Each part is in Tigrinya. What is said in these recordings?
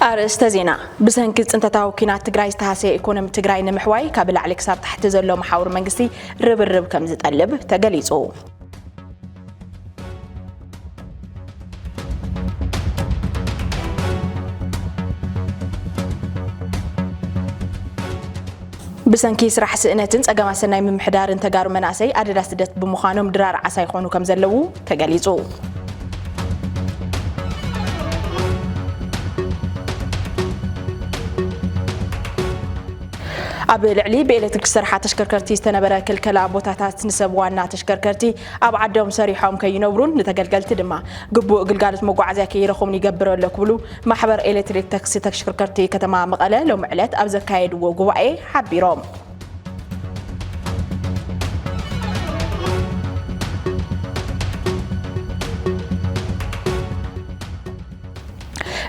ኣርእስተ ዜና። ብሰንኪ ጽንተታዊ ኲናት ትግራይ ዝተሃሰየ ኢኮኖሚ ትግራይ ንምሕዋይ ካብ ላዕሊ ክሳብ ታሕቲ ዘሎ መሓውር መንግስቲ ርብርብ ከም ዝጠልብ ተገሊጹ። ብሰንኪ ስራሕ ስእነትን ጸገማት ሰናይ ምምሕዳርን ተጋሩ መናእሰይ ኣደዳ ስደት ብምዃኖም ድራር ዓሳ ይኾኑ ከም ዘለዉ ተገሊጹ። ኣብ ልዕሊ ብኤሌክትሪክ ዝሰርሓ ተሽከርከርቲ ዝተነበረ ክልከላ ቦታታት ንሰብ ዋና ተሽከርከርቲ ኣብ ዓዶም ሰሪሖም ከይነብሩን ንተገልገልቲ ድማ ግቡእ ግልጋሎት መጓዓዝያ ከይረኽቡን ይገብር ኣሎ ክብሉ ማሕበር ኤሌክትሪክ ታክሲ ተሽከርከርቲ ከተማ መቐለ ሎሚ ዕለት ኣብ ዘካየድዎ ጉባኤ ሓቢሮም።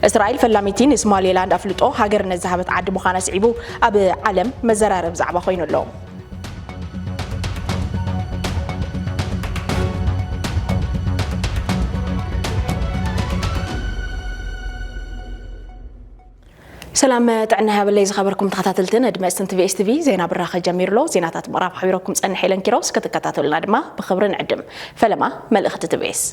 እስራኤል ፈላሚቲ ንሶማሌላንድ ኣፍልጦ ሃገርነት ዝሃበት ዓዲ ምዃና ስዒቡ ኣብ ዓለም መዘራረቢ ዛዕባ ኮይኑ ኣሎ። ሰላም ጥዕና ያብለይ ዝኸበርኩም ተኸታተልትን ኣድመፅትን ቲቪኤስ ቲቪ። ዜና ብራኸ ጀሚሩ ኣሎ። ዜናታት ምቕራብ ሓቢረኩም ፀንሕ ኤለን ኪሮስ፣ ክትከታተሉና ድማ ብኽብሪ ንዕድም። ፈለማ መልእኽቲ ቲቪኤስ።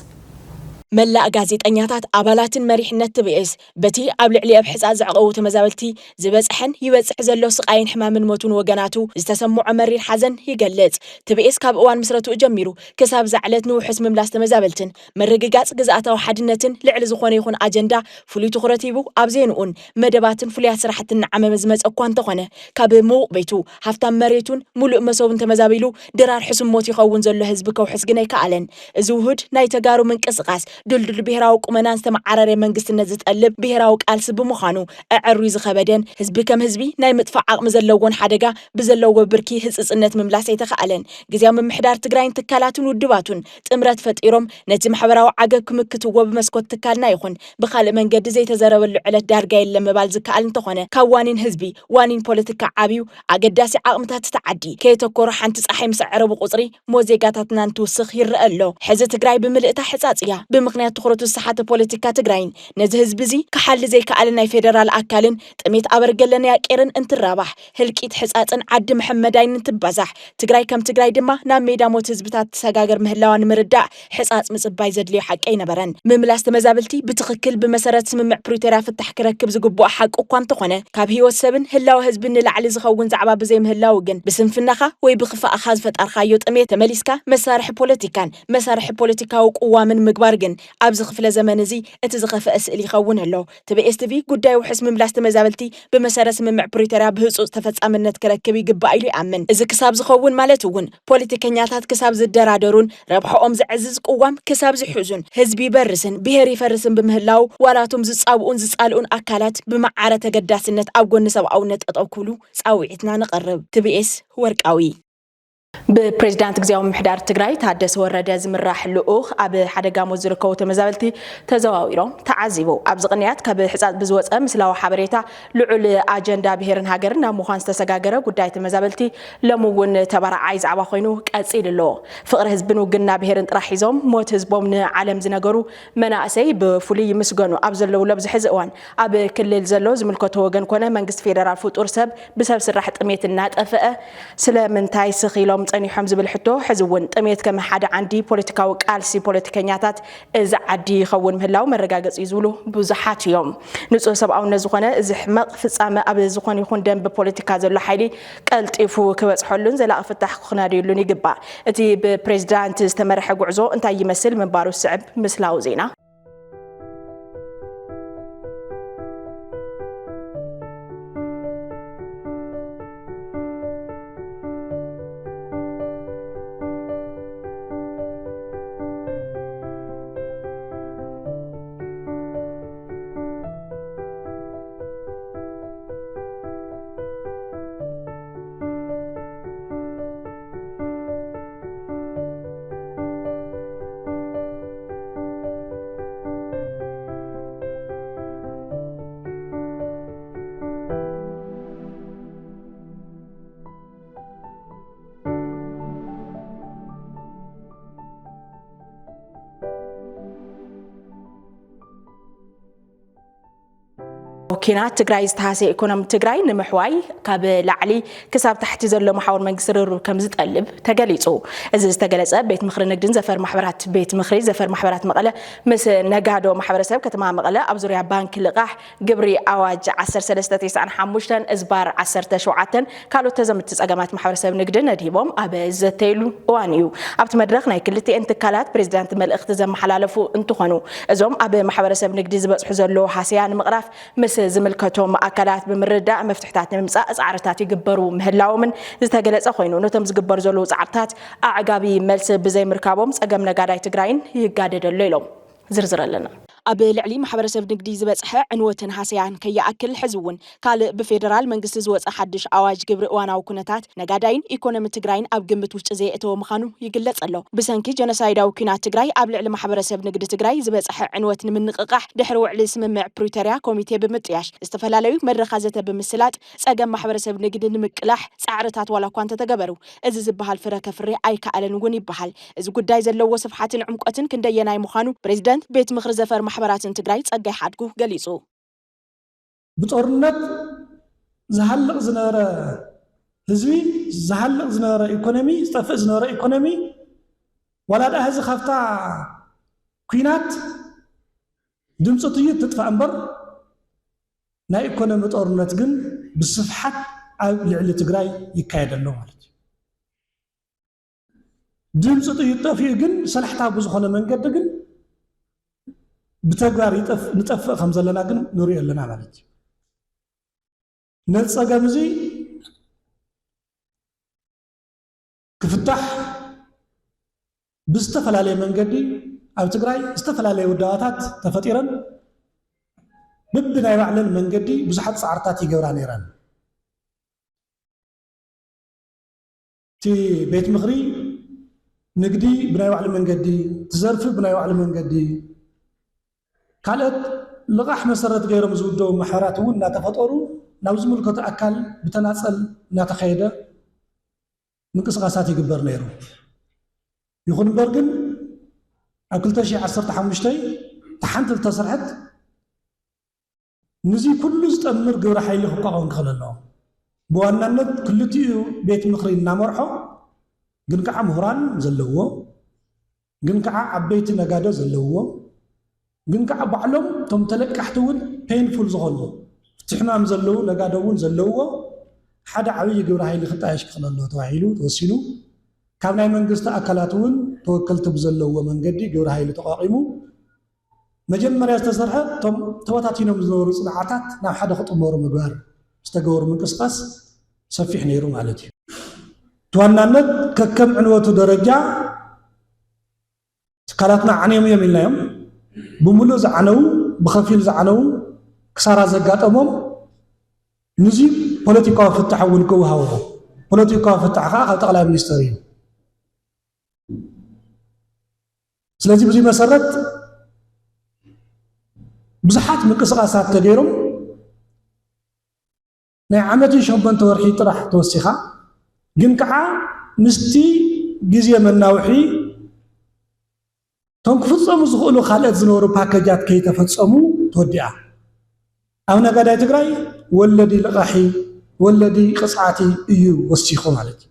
መላእ ጋዜጠኛታት፣ ኣባላትን መሪሕነት ቲቪኤስ በቲ ኣብ ልዕሊ ኣብ ሕጻ ዘዕቀቡ ተመዛበልቲ ዝበጽሐን ይበጽሕ ዘሎ ስቓይን ሕማምን ሞቱን ወገናቱ ዝተሰምዖ መሪር ሓዘን ይገልጽ። ቲቪኤስ ካብ እዋን ምስረትኡ ጀሚሩ ክሳብ እዛ ዕለት ንውሑስ ምምላስ ተመዛበልትን ምርግጋጽ ግዝኣታዊ ሓድነትን ልዕሊ ዝኾነ ይኹን ኣጀንዳ ፍሉይ ትኹረት ሂቡ ኣብ ዜንኡን መደባትን ፍሉያት ስራሕትን እናዓመመ ዝመጸ እኳ እንተኾነ፣ ካብ ምዉቕ ቤቱ፣ ሃፍታም መሬቱን ሙሉእ መሶቡን ተመዛቢሉ ድራር ሕሱም ሞት ይኸውን ዘሎ ህዝቢ ከውሕስ ግን ኣይከኣለን። እዚ ውሁድ ናይ ተጋሩ ምንቅስቓስ ድልዱል ብሄራዊ ቁመናን ዝተመዓረረ መንግስትነት ዝጠልብ ብሄራዊ ቃልሲ ብምዃኑ፣ ኣዐርዩ ዝኸበደን ህዝቢ ከም ህዝቢ ናይ ምጥፋእ ዓቕሚ ዘለዎን ሓደጋ ብዘለዎ ብርኪ ህጽጽነት ምምላስ ኣይተኻእለን። ግዝያዊ ምምሕዳር ትግራይን ትካላቱን ውድባቱን ጥምረት ፈጢሮም ነቲ ማሕበራዊ ዓገብ ክምክትዎ ብመስኮት ትካልና ይኹን ብኻልእ መንገዲ ዘይተዘረበሉ ዕለት ዳርጋ የለን ምባል ዝከኣል እንተኾነ፣ ካብ ዋኒን ህዝቢ፣ ዋኒን ፖለቲካ ዓብዩ ኣገዳሲ ዓቕምታት እታ ዓዲ ከየተኮሩ ሓንቲ ፀሓይ ምስ ኣዕረቡ ቁፅሪ ሞት ዜጋታትና እንትውስኽ ይረአ ኣሎ። ሕዚ ትግራይ ብምልእታ ሕፃፅ እያ። ብምኽንያት ትኹረቱ ዝሰሓተ ፖለቲካ ትግራይን ነዚ ህዝቢ እዚ ክሓሊ ዘይከኣለ ናይ ፌደራል ኣካልን ጥሜት ኣበርገለን ያቄርን እንትራባሕ፣ ህልቂት ሕፃፅን ዓዲ መሐመዳይን እንትባዛሕ፣ ትግራይ ከም ትግራይ ድማ ናብ ሜዳ ሞት ህዝብታት ትሰጋገር ምህላዋ ንምርዳእ ሕፃፅ ምፅባይ ዘድልዮ ሓቂ ኣይነበረን። ምምላስ ተመዛበልቲ ብትኽክል ብመሰረት ስምምዕ ፕሪቶርያ ፍታሕ ክረክብ ዝግብኦ ሓቂ እኳ እንተኾነ፣ ካብ ህይወት ሰብን ህላወ ህዝብን ንላዕሊ ዝኸውን ዛዕባ ብዘይምህላው ግን፣ ብስንፍናኻ ወይ ብኽፋእኻ ዝፈጣርካዮ ጥሜት ተመሊስካ መሳርሒ ፖለቲካን መሳርሒ ፖለቲካዊ ቅዋምን ምግባር ግን ኣብዚ ክፍለ ዘመን እዚ እቲ ዝኸፍአ ስእሊ ይኸውን ኣሎ። ቲቢኤስ ቲቪ ጉዳይ ውሑስ ምምላስ ተመዛበልቲ ብመሰረት ስምምዕ ፕሪቶርያ ብህጹጽ ተፈጻምነት ክረክብ ይግባእ ኢሉ ይኣምን። እዚ ክሳብ ዝኸውን ማለት እውን፣ ፖለቲከኛታት ክሳብ ዝደራደሩን ረብሓኦም ዘዕዝዝ ቅዋም ክሳብ ዝሕዙን፣ ህዝቢ ይበርስን ብሄር ይፈርስን ብምህላው፣ ዋላቶም ዝጻብኡን ዝጻልኡን ኣካላት ብመዓረ ተገዳስነት ኣብ ጎኒ ሰብኣውነት ጠጠው ክብሉ ጻውዒትና ነቕርብ። ቲቢኤስ ወርቃዊ። ብፕሬዚዳንት ግዝያዊ ምምሕዳር ትግራይ ታደሰ ወረደ ዝምራሕ ልኡኽ ኣብ ሓደጋ ሞት ዝርከቡ ተመዛበልቲ ተዘዋዊሮም ተዓዚቡ። ኣብዚ ቅንያት ካብ ሕጻጽ ብዝወጸ ምስላዊ ሓበሬታ፣ ልዑል ኣጀንዳ ብሄርን ሃገርን ናብ ምዃን ዝተሰጋገረ ጉዳይ ተመዛበልቲ ሎሚ እውን ተባራዓይ ዛዕባ ኮይኑ ቀጺሉ ኣሎ። ፍቕሪ ህዝብን ውግንና ብሄርን ጥራሕ ሒዞም ሞት ህዝቦም ንዓለም ዝነገሩ መናእሰይ ብፍሉይ ይምስገኑ ኣብ ዘለውሉ ኣብዚ ሕዚ እዋን፣ ኣብ ክልል ዘሎ ዝምልከቶ ወገን ኮነ መንግስቲ ፌደራል ፍጡር ሰብ ብሰብ ስራሕ ጥሜት እናጠፍአ ስለምንታይ ስኽ ኢሎም ጸኒሖም ዝብል ሕቶ፣ ሕዚ እውን ጥሜት ከም ሓደ ዓንዲ ፖለቲካዊ ቃልሲ ፖለቲከኛታት እዚ ዓዲ ይኸውን ምህላው መረጋገጺ እዩ ዝብሉ ብዙሓት እዮም። ንጹህ ሰብኣውነት ዝኾነ እዚ ሕመቕ ፍጻመ ኣብ ዝኾነ ይኹን ደንበ ፖለቲካ ዘሎ ሓይሊ ቀልጢፉ ክበጽሐሉን ዘላቒ ፍታሕ ክናድየሉን ይግባእ። እቲ ብፕሬዚዳንት ዝተመርሐ ጉዕዞ እንታይ ይመስል ምንባሩ ዝስዕብ ምስላዊ ዜና። ኪናት ትግራይ ዝተሃሰየ ኢኮኖሚ ትግራይ ንምሕዋይ ካብ ላዕሊ ክሳብ ታሕቲ ዘሎ መሓውር መንግስቲ ርብርብ ከም ዝጠልብ ተገሊፁ። እዚ ዝተገለፀ ቤት ምኽሪ ንግድን ዘፈር ማሕበራት ቤት ምኽሪ ዘፈር ማሕበራት መቐለ ምስ ነጋዶ ማሕበረሰብ ከተማ መቐለ ኣብ ዙርያ ባንክ ልቓሕ ግብሪ ኣዋጅ ዓሰርተ ሰለስተ ተስዓን ሓሙሽተን እዝባር ዓሰርተ ሸውዓተን ካልኦት ተዘምቲ ፀገማት ማሕበረሰብ ንግዲ ነዲቦም ኣብ ዘተይሉ እዋን እዩ። ኣብቲ መድረኽ ናይ ክልቲኤን ትካላት ፕሬዚዳንት መልእኽቲ ዘመሓላለፉ እንትኾኑ እዞም ኣብ ማሕበረሰብ ንግዲ ዝበፅሑ ዘለዉ ሃሰያ ንምቕራፍ ምስ ዝምልከቶም ኣካላት ብምርዳእ መፍትሕታት ንምምፃእ ፃዕርታት ይግበሩ ምህላዎምን ዝተገለፀ ኮይኑ ነቶም ዝግበሩ ዘለዉ ፃዕርታት ኣዕጋቢ መልሲ ብዘይምርካቦም ፀገም ነጋዳይ ትግራይን ይጋደደሎ ኢሎም። ዝርዝር ኣለና። ኣብ ልዕሊ ማሕበረሰብ ንግዲ ዝበፅሐ ዕንወትን ሃሰያን ከይኣክል ሕዚ እውን ካልእ ብፌደራል መንግስቲ ዝወፀ ሓድሽ ኣዋጅ ግብሪ እዋናዊ ኩነታት ነጋዳይን ኢኮኖሚ ትግራይን ኣብ ግምት ውሽጢ ዘየእተወ ምዃኑ ይግለፅ ኣሎ። ብሰንኪ ጀኖሳይዳዊ ኲናት ትግራይ ኣብ ልዕሊ ማሕበረሰብ ንግዲ ትግራይ ዝበፀሐ ዕንወት ንምንቕቓሕ ድሕሪ ውዕሊ ስምምዕ ፕሪቶርያ ኮሚቴ ብምጥያሽ ዝተፈላለዩ መድረኻ ዘተ ብምስላጥ ፀገም ማሕበረሰብ ንግዲ ንምቅላሕ ፃዕርታት ዋላ እኳ እንተተገበሩ እዚ ዝበሃል ፍረ ከፍሪ ኣይከኣለን እውን ይበሃል። እዚ ጉዳይ ዘለዎ ስፍሓትን ዕምቆትን ክንደየናይ ምዃኑ ፕሬዚደንት ቤት ምኽሪ ዘፈር ማሕበራትን ትግራይ ፀጋይ ሓድጉ ገሊፁ። ብጦርነት ዝሃልቕ ዝነበረ ህዝቢ ዝሃልቕ ዝነበረ ኢኮኖሚ ዝጠፍእ ዝነበረ ኢኮኖሚ ዋላ ደኣ ህዚ ካብታ ኲናት ድምፂ ጥይት ትጥፋእ እምበር ናይ ኢኮኖሚ ጦርነት ግን ብስፍሓት ኣብ ልዕሊ ትግራይ ይካየድ ኣሎ ማለት እዩ። ድምፂ ጥይት ጠፊኡ ግን ሰላሕታ ብዝኾነ መንገዲ ግን ብተግባር ይጠፍ- ንጠፍእ ከም ዘለና ግን ንሪኦ ኣለና ማለት እዩ። ነዚ ፀገም እዚ ክፍታሕ ብዝተፈላለየ መንገዲ ኣብ ትግራይ ዝተፈላለየ ውዳባታት ተፈጢረን ብብናይ ባዕለን መንገዲ ብዙሓት ፃዕርታት ይገብራ ነይረን። እቲ ቤት ምኽሪ ንግዲ ብናይ ባዕሉ መንገዲ፣ እቲ ዘርፊ ብናይ ባዕሉ መንገዲ፣ ካልኦት ልቓሕ መሰረት ገይሮም ዝውደቡ ማሕበራት እውን እናተፈጠሩ ናብ ዝምልከቶ ኣካል ብተናፀል እናተኸየደ ምንቅስቓሳት ይግበር ነይሩ። ይኹን እምበር ግን ኣብ ክልተ ሽሕ ዓሰርተ ሓሙሽተ እታ ሓንቲ ዝተሰርሐት ንዚ ኩሉ ዝጠምር ግብረ ሓይሊ ክቋቋም ክኽእል ኣለዎ። ብዋናነት ክልቲኡ ቤት ምኽሪ እናመርሖ ግን ከዓ ምሁራን ዘለዎ ግን ከዓ ዓበይቲ ነጋዶ ዘለዎ ግን ከዓ ባዕሎም እቶም ተለቃሕቲ እውን ፔንፉል ዝኾኑ እቲ ሕማም ዘለዉ ነጋዶ እውን ዘለውዎ ሓደ ዓብዪ ግብረ ሓይሊ ክጣየሽ ክኽእል ኣለዎ ተባሂሉ ተወሲኑ። ካብ ናይ መንግስቲ ኣካላት እውን ተወከልቲ ብዘለውዎ መንገዲ ግብረ ሓይሊ ተቋቒሙ መጀመርያ ዝተሰርሐ እቶም ተበታቲኖም ዝነበሩ ፅንዓታት ናብ ሓደ ክጥመሩ ምግባር ዝተገበሩ ምንቅስቃስ ሰፊሕ ነይሩ ማለት እዩ። እቲ ዋናነት ከከም ዕንወቱ ደረጃ ትካላትና ዓንዮም እዮም ኢልናዮም። ብምሉእ ዝዓነው፣ ብኸፊል ዝዓነው፣ ክሳራ ዘጋጠሞም ንዚ ፖለቲካዊ ፍታሕ እውን ክወሃቦ ፖለቲካዊ ፍታሕ ከዓ ካብ ጠቕላይ ሚኒስተር እዩ። ስለዚ ብዙይ መሰረት ብዙሓት ምንቅስቃሳት ተገይሮም ናይ ዓመትን ሸሞንተ ወርሒ ጥራሕ ተወሲኻ ግን ከዓ ምስቲ ግዜ መናውሒ እቶም ክፍፀሙ ዝኽእሉ ካልኦት ዝነበሩ ፓኬጃት ከይተፈፀሙ ተወዲኣ። ኣብ ነጋዳይ ትግራይ ወለዲ ልቓሒ ወለዲ ቅፅዓቲ እዩ ወሲኹ ማለት እዩ።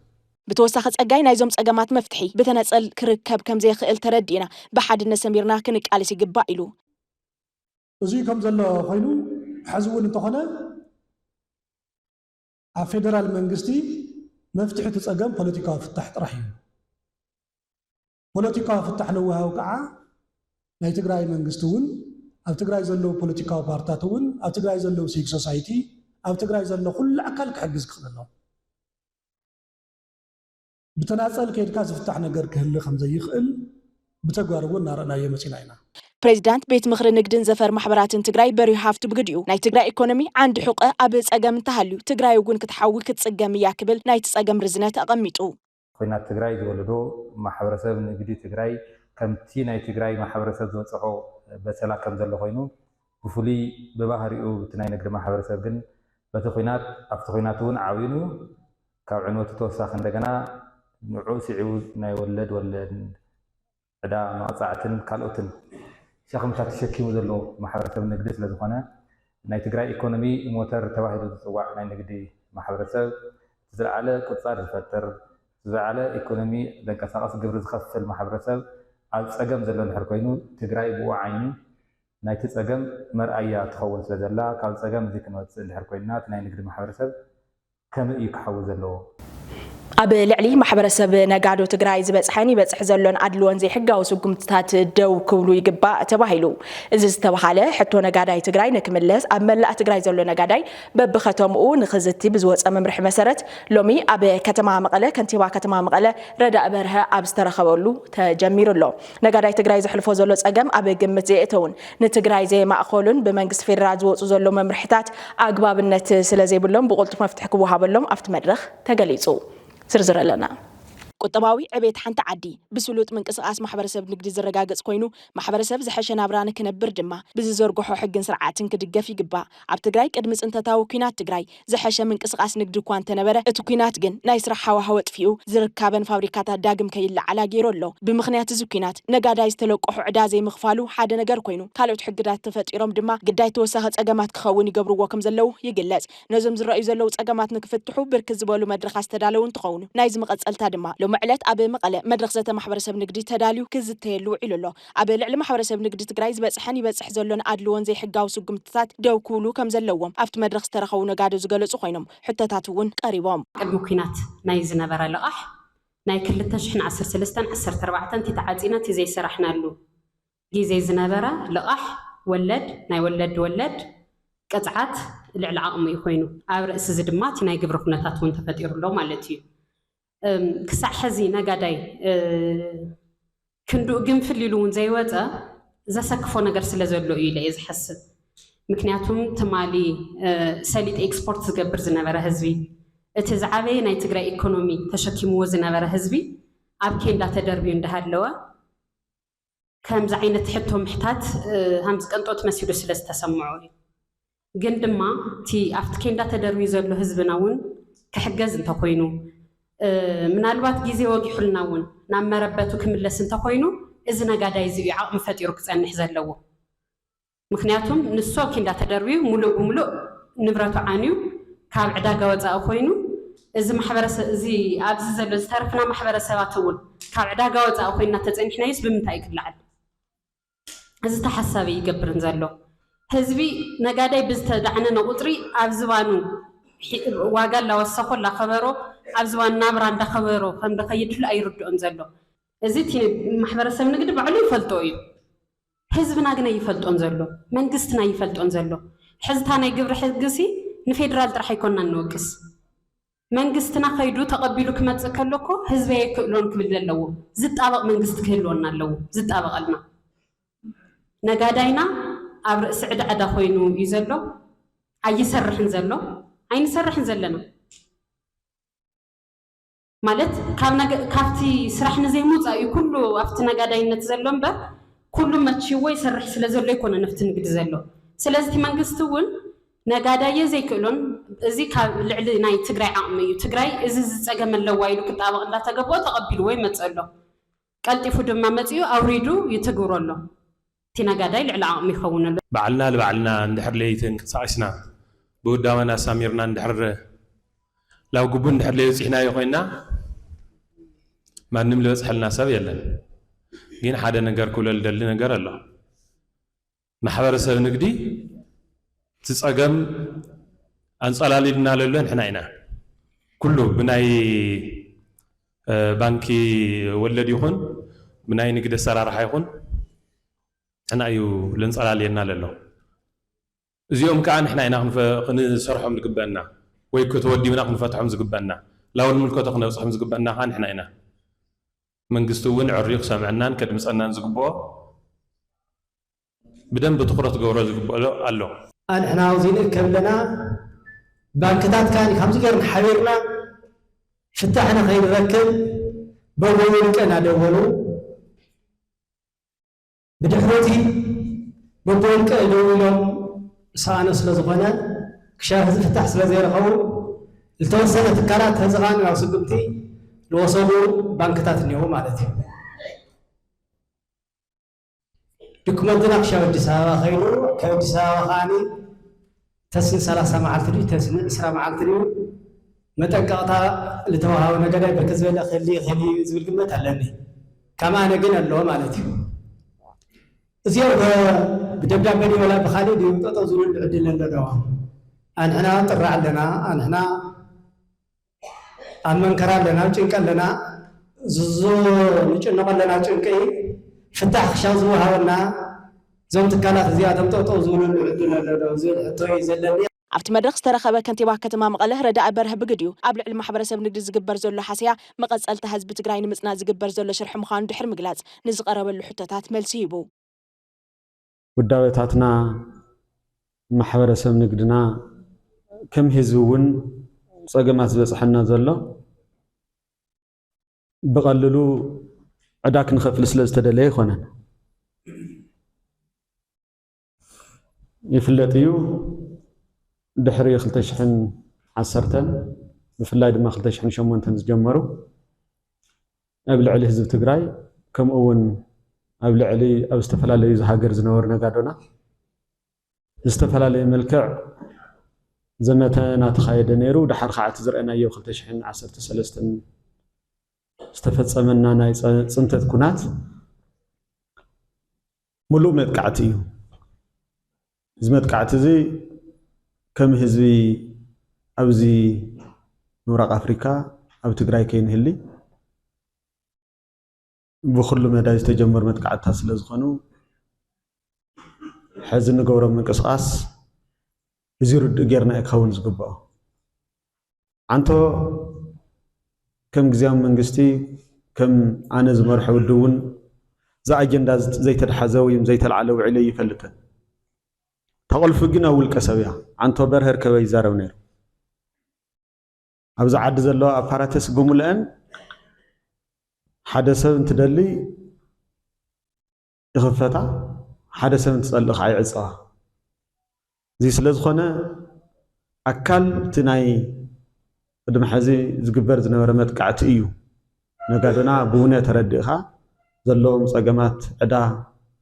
ብተወሳኺ ፀጋይ ናይዞም ፀገማት መፍትሒ ብተነፀል ክርከብ ከምዘይኽእል ተረዲእና ብሓድነት ሰሚርና ክንቃለስ ይግባእ ኢሉ። እዙይ ከም ዘሎ ኮይኑ ሕዚ እውን እንተኾነ ኣብ ፌደራል መንግስቲ መፍትሒ እቲ ፀገም ፖለቲካዊ ፍታሕ ጥራሕ እዩ። ፖለቲካዊ ፍታሕ ንወሃብ ከዓ ናይ ትግራይ መንግስቲ እውን ኣብ ትግራይ ዘለዉ ፖለቲካዊ ፓርትታት እውን ኣብ ትግራይ ዘለዉ ሲቪክ ሶሳይቲ ኣብ ትግራይ ዘሎ ኩሉ ኣካል ክሕግዝ ክኽእል ኣለዎ። ብተናፀል ከይድካ ዝፍታሕ ነገር ክህሊ ከምዘይኽእል ብተግባር እውን እናረእናዮ መፂና ኢና። ፕሬዚዳንት ቤት ምኽሪ ንግድን ዘፈር ማሕበራትን ትግራይ በሪሁ ሃፍቱ ብግዲኡ ናይ ትግራይ ኢኮኖሚ ዓንዲ ሑቐ ኣብ ፀገም እንተሃልዩ ትግራይ እውን ክትሓዊ ክትፅገም እያ ክብል ናይቲ ፀገም ርዝነት ኣቐሚጡ። ኹናት ትግራይ ዝወለዶ ማሕበረሰብ ንግዲ ትግራይ ከምቲ ናይ ትግራይ ማሕበረሰብ ዝበፅሖ በሰላ ከም ዘሎ ኮይኑ ብፍሉይ ብባህሪኡ እቲ ናይ ንግዲ ማሕበረሰብ ግን በቲ ኹናት ኣብቲ ኹናት እውን ዓብዩን እዩ ካብ ዕንወቱ ተወሳኺ እንደገና ንዑ ስዒቡ ናይ ወለድ ወለድ ዕዳ መቕፃዕትን ካልኦትን ሸኽምታት ተሸኪሙ ዘሎ ማሕበረሰብ ንግዲ ስለዝኾነ ናይ ትግራይ ኢኮኖሚ ሞተር ተባሂሉ ዝፅዋዕ ናይ ንግዲ ማሕበረሰብ ዝለዓለ ቁፃር ዝፈጥር፣ ዝለዓለ ኢኮኖሚ ዘንቀሳቐስ፣ ግብሪ ዝኸፍል ማሕበረሰብ ኣብ ፀገም ዘሎ እንድሕር ኮይኑ፣ ትግራይ ብኡ ዓይኒ ናይቲ ፀገም መርኣያ ትኸውን ስለ ዘላ፣ ካብ ፀገም እዚ ክንወፅእ እንድሕር ኮይንና፣ እቲ ናይ ንግዲ ማሕበረሰብ ከመይ እዩ ክሓዊ ዘለዎ? ኣብ ልዕሊ ማሕበረሰብ ነጋዶ ትግራይ ዝበፅሐን ይበፅሕ ዘሎን ኣድልዎን ዘይሕጋዊ ስጉምትታት ደው ክብሉ ይግባእ ተባሂሉ። እዚ ዝተባሃለ፣ ሕቶ ነጋዳይ ትግራይ ንክምለስ ኣብ መላእ ትግራይ ዘሎ ነጋዳይ በብከተምኡ ንክዝቲ ብዝወፀ መምርሒ መሰረት፣ ሎሚ ኣብ ከተማ መቐለ ከንቲባ ከተማ መቐለ ረዳእ በርሀ ኣብ ዝተረኸበሉ ተጀሚሩ ኣሎ። ነጋዳይ ትግራይ ዘሕልፎ ዘሎ ፀገም ኣብ ግምት ዘየእተውን ንትግራይ ዘየማእኸሉን ብመንግስቲ ፌዴራል ዝወፁ ዘሎ መምርሕታት ኣግባብነት ስለ ዘይብሎም ብቕልጡፍ መፍትሒ ክወሃበሎም ኣብቲ መድረኽ ተገሊፁ። ዝርዝር ኣለና። ቁጠባዊ ዕቤት ሓንቲ ዓዲ ብስሉጥ ምንቅስቓስ ማሕበረሰብ ንግዲ ዝረጋገፅ ኮይኑ፣ ማሕበረሰብ ዝሐሸ ናብራ ንክነብር ድማ ብዝዘርግሖ ሕግን ስርዓትን ክድገፍ ይግባእ። ኣብ ትግራይ ቅድሚ ፅንተታዊ ኲናት ትግራይ ዝሐሸ ምንቅስቓስ ንግዲ እኳ እንተነበረ፣ እቲ ኲናት ግን ናይ ስራሕ ሃዋህው ኣጥፊኡ ዝርካበን ፋብሪካታት ዳግም ከይለዓላ ገይሩ ኣሎ። ብምኽንያት እዚ ኲናት ነጋዳይ ዝተለቀሖ ዕዳ ዘይምኽፋሉ ሓደ ነገር ኮይኑ፣ ካልኦት ሕግታት ተፈጢሮም ድማ ግዳይ ተወሳኺ ፀገማት ክኸውን ይገብርዎ ከም ዘለዉ ይግለፅ። ነዞም ዝረኣዩ ዘለዉ ፀገማት ንክፍትሑ ብርክት ዝበሉ መድረኻት ዝተዳለዉ እንትኸውን፣ ናይዚ መቐፀልታ ድማ ሎሚ ዕለት ኣብ መቐለ መድረኽ ዘተ ማሕበረሰብ ንግዲ ተዳልዩ ክዝተየሉ ውዒሉ ኣሎ። ኣብ ልዕሊ ማሕበረሰብ ንግዲ ትግራይ ዝበፅሐን ይበፅሕ ዘሎን ኣድልዎን ዘይሕጋዊ ስጉምትታት ደው ክብሉ ከም ዘለዎም ኣብቲ መድረኽ ዝተረኸቡ ነጋዶ ዝገለፁ ኮይኖም፣ ሕቶታት እውን ቀሪቦም። ቅድሚ ኲናት ናይ ዝነበረ ልቓሕ ናይ ክልተ ሽሕን ዓሰርተ ሰለስተን ዓሰርተ ኣርባዕተን እቲ ተዓፂና እቲ ዘይሰራሕናሉ ግዜ ዝነበረ ልቓሕ፣ ወለድ፣ ናይ ወለድ ወለድ ቅፅዓት ልዕሊ ዓቕሚ እዩ ኮይኑ፣ ኣብ ርእሲ እዚ ድማ እቲ ናይ ግብሪ ኩነታት እውን ተፈጢሩ ኣሎ ማለት እዩ። እም፣ ክሳዕ ሕዚ ነጋዳይ፣ እ፣ ክንድኡ ግንፍል ኢሉ እውን ዘይወፀ ዘሰክፎ ነገር ስለ ዘሎ እዩ ኢለ እየ ዝሓስብ። ምክንያቱም ትማሊ፣ እ፣ ሰሊጥ ኤክስፖርት ዝገብር ዝነበረ ህዝቢ፣ እቲ ዝዓበየ ናይ ትግራይ ኢኮኖሚ ተሸኪምዎ ዝነበረ ህዝቢ ኣብ ኬንዳ ተደርብዩ እንዳሃለወ፣ ከምዚ ዓይነት ሕቶ ምሕታት፣ እ፣ ከምዚ ቅንጦት መሲሉ ስለ ዝተሰምዖ እዩ። ግን ድማ እቲ ኣብቲ ኬንዳ ተደርብዩ ዘሎ ህዝብና እውን ክሕገዝ እንተኾይኑ፣ እ፣ ምናልባት ግዜ ወጊሑልና እውን ናብ መረበቱ ክምለስ እንተኾይኑ፣ እዚ ነጋዳይ እዚ እዩ ዓቕሚ ፈጢሩ ክጸንሕ ዘለዎ። ምክንያቱም ንሱ ኣብ ኬንዳ ተደርብዩ፣ ሙሉእ ብሙሉእ ንብረቱ ዓንዩ፣ ካብ ዕዳጋ ወጻኢ ኮይኑ፣ እዚ ማሕበረሰብ፣ እዚ ኣብዚ ዘሎ ዝተረፍና ማሕበረሰባት እውን ካብ ዕዳጋ ወጻኢ ኮይንና ተጸኒሕናዮስ ብምንታይ እዩ ክለዓል? እዚ ተሓሳቢ ይገብርን ዘሎ። ህዝቢ ነጋዳይ ብዝተዳዕነነ ቁጽሪ ኣብ ዝባኑ ሒ-፣ ዋጋ እናወሰኾ እናኸበሮ፣ ኣብ ዝባኑ ናብራ እንዳኸበሮ ከም ዝኸይድ ህሉ ኣይርድኦን ዘሎ። እዚ እቲ ማሕበረሰብ ንግዲ ባዕሉ ይፈልጦ እዩ። ህዝብና ግን ኣይፈልጦን ዘሎ፣ መንግስትና ኣይፈልጦን ዘሎ። ሕዝታ ናይ ግብሪ ሕግሲ ንፌዴራል ጥራሕ ኣይኮንና እንወቅስ። መንግስትና ከይዱ ተቐቢሉ ክመጽእ ከሎ እኮ ህዝቢ ኣይክእሎን ክብል ኣለዎ። ዝጣበቕ መንግስቲ ክህልወና ኣለዎ፣ ዝጣበቐልና። ነጋዳይና ኣብ ርእሲ ዕዳ ዕዳ ኮይኑ እዩ ዘሎ፣ ኣይሰርሕን ዘሎ፣ ኣይንሰርሕን ዘለና። ማለት ካብ ነገ-፣ ካብቲ ስራሕ ንዘይምውፃእ እዩ ኩሉ ኣብቲ ነጋዳይነት ዘሎ እምበር፣ ኩሉ መችዎ ይሰርሕ ስለ ዘሎ ኣይኮነን ኣብቲ ንግዲ ዘሎ። ስለዚ እቲ መንግስቲ እውን ነጋዳየ ዘይክእሎን፣ እዚ ካብ ልዕሊ ናይ ትግራይ ዓቕሚ እዩ፣ ትግራይ እዚ ዝፀገም ኣለዋ ኢሉ ክጣበቕ እንዳተገበኦ ተቐቢልዎ ይመፅእ ኣሎ። ቀልጢፉ ድማ መፂኡ ኣውሪዱ ይትግብሮ ኣሎ። እቲ ነጋዳይ ልዕሊ ዓቕሚ ይኸውን ኣሎ። ባዕልና ልባዕልና እንድሕር ለይተንቀሳቒስና፣ ብውዳበና ኣሳሚርና እንድሕር ላብ ግቡ እንድሕር ለይበፂሕናዮ ኮይና፣ ማንም ልበፅሐልና ሰብ የለን። ግን ሓደ ነገር ክብሎ ልደሊ ነገር ኣሎ። ማሕበረሰብ ንግዲ እቲ ፀገም ኣንፀላሊልና ለሎ ንሕና ኢና። ኩሉ ብናይ፣ እ፣ ባንኪ ወለድ ይኹን፣ ብናይ ንግዲ ኣሰራርሓ ይኹን፣ ንሕና እዩ ለንፀላልየና ለሎ። እዚኦም ከዓ ንሕና ኢና ክንፈ-፣ ክንሰርሖም ዝግበአና፣ ወይ ከተወዲብና ክንፈትሖም ዝግበአና፣ ላውን ምልከቶ ክነብፅሖም ዝግበአና ከዓ ንሕና ኢና። መንግስቲ እውን ዕርዩ ክሰምዐናን ከድምፀናን ዝግብኦ፣ ብደንቢ ትኹረት ክገብሮ ዝግብኦ ኣሎ። ኣንሕና ኣብዚ ንእከብ ኣለና። ባንክታት ከዓ ከምዚ ገይርና ሓቢርና ፍታሕ ንኸይንረክብ በብውልቀ እናደወሉ፣ ብድሕሪቲ በብውልቀ ደው ኢሎም ዝሰኣኑ ስለ ዝኾነ፣ ክሻ-፣ ህዝቢ ፍታሕ ስለ ዘይረኸቡ፣ ዝተወሰነ ትካላት፣ እዚ ኸኣ ናብ ስጉምቲ ዝወሰዱ ባንክታት እኒአው ማለት እዩ። ድክመትና ክሻብ ኣዲስ ኣበባ ኸይዱ፣ ካብ ኣዲስ ኣበባ ኸኣኒ ተስን ሰላሳ መዓልቲ ድዩ ተስን ዕስራ መዓልቲ ድዩ መጠንቀቕታ ዝተዋሃበ ነጋዳይ ብርክት ዝበለ ክህሊ ይኽእል እዩ ዝብል ግምት ኣለኒ። ከም ኣነ ግን ኣሎ ማለት እዩ። እዚኦም ከ ብደብዳቤ ድዩ ወላ ብኻሊእ ድዩ ጠጠው ዝብሉ ዕድል ኣሎ ዶ? ኣንሕና ጥራ ኣለና፣ ኣንሕና ኣብ መንከራ ኣለና፣ ኣብ ጭንቂ ኣለና። ዝዞ ንጭነቕ ኣለና ጭንቂ ፍታሕ ክሻው ዝወሃበና እዞም ትካላት እዚኣቶም ጠጠው ዝብሉ ዕድል ኣሎ ዶ ዝብል ሕቶ እዩ ዘለኒ። ኣብቲ መድረኽ ዝተረኸበ ከንቲባ ከተማ መቐለ ረዳኢ በርሀ ብግዲኡ ኣብ ልዕሊ ማሕበረሰብ ንግዲ ዝግበር ዘሎ ሓሰያ መቐጸልታ ህዝቢ ትግራይ ንምጽናት ዝግበር ዘሎ ሽርሒ ምዃኑ ድሕሪ ምግላጽ ንዝቐረበሉ ሕቶታት መልሲ ሂቡ። ውዳበታትና ማሕበረሰብ ንግድና ከም ህዝቢ እውን ፀገማት ዝበፅሐና ዘሎ ብቐልሉ ዕዳ ክንኸፍል ስለ ዝተደለየ ኣይኮነን። ይፍለጥ እዩ። ድሕሪ ክልተ ሽሕን ዓሰርተን ብፍላይ ድማ ክልተ ሽሕን ሸሞንተን ዝጀመሩ ኣብ ልዕሊ ህዝቢ ትግራይ ከምኡ እውን ኣብ ልዕሊ ኣብ ዝተፈላለዩ ሃገር ዝነበሩ ነጋዶና ዝተፈላለየ መልክዕ ዘመተ እናተኻየደ ነይሩ። ድሓር ከዓ እቲ ዝረአናዮ ክልተ ሽሕን ዓሰርተ ሰለስተን ዝተፈፀመና ናይ ፀ- ፅንተት ኩናት ሙሉእ መጥቃዕቲ እዩ። እዚ መጥቃዕቲ እዚ ከም ህዝቢ ኣብዚ ምብራቕ ኣፍሪካ ኣብ ትግራይ ከይንህሊ ብኩሉ መዳይ ዝተጀመሩ መጥቃዕትታት ስለ ዝኾኑ ሕዚ እንገብሮ ምንቅስቃስ እዚ ርዱእ ጌርና እዩ ክኸውን ዝግብኦ። ዓንቶ ከም ግዝያዊ መንግስቲ ከም ኣነ ዝመርሖ ውድብ እውን እዚ ኣጀንዳ ዘይተድሓዘ ወይ ዘይተልዓለ ውዒሉ ኣይፈልጥን። ተቐልፉ ግን ኣብ ውልቀ ሰብ እያ። ዓንቶ በርሀ ርከበ ይዛረብ ነይሩ። ኣብዚ ዓዲ ዘለዋ ኣፓራተስ ብምልአን ሓደ ሰብ እንትደሊ ይኽፈታ፣ ሓደ ሰብ እንትፀልእ ከዓ ይዕፀዋ። እዚ ስለ ዝኾነ ኣካል እቲ ናይ ቅድሚ ሕዚ ዝግበር ዝነበረ መጥቃዕቲ እዩ። ነጋዶና ብውነ ተረዲእኻ ዘለዎም ፀገማት ዕዳ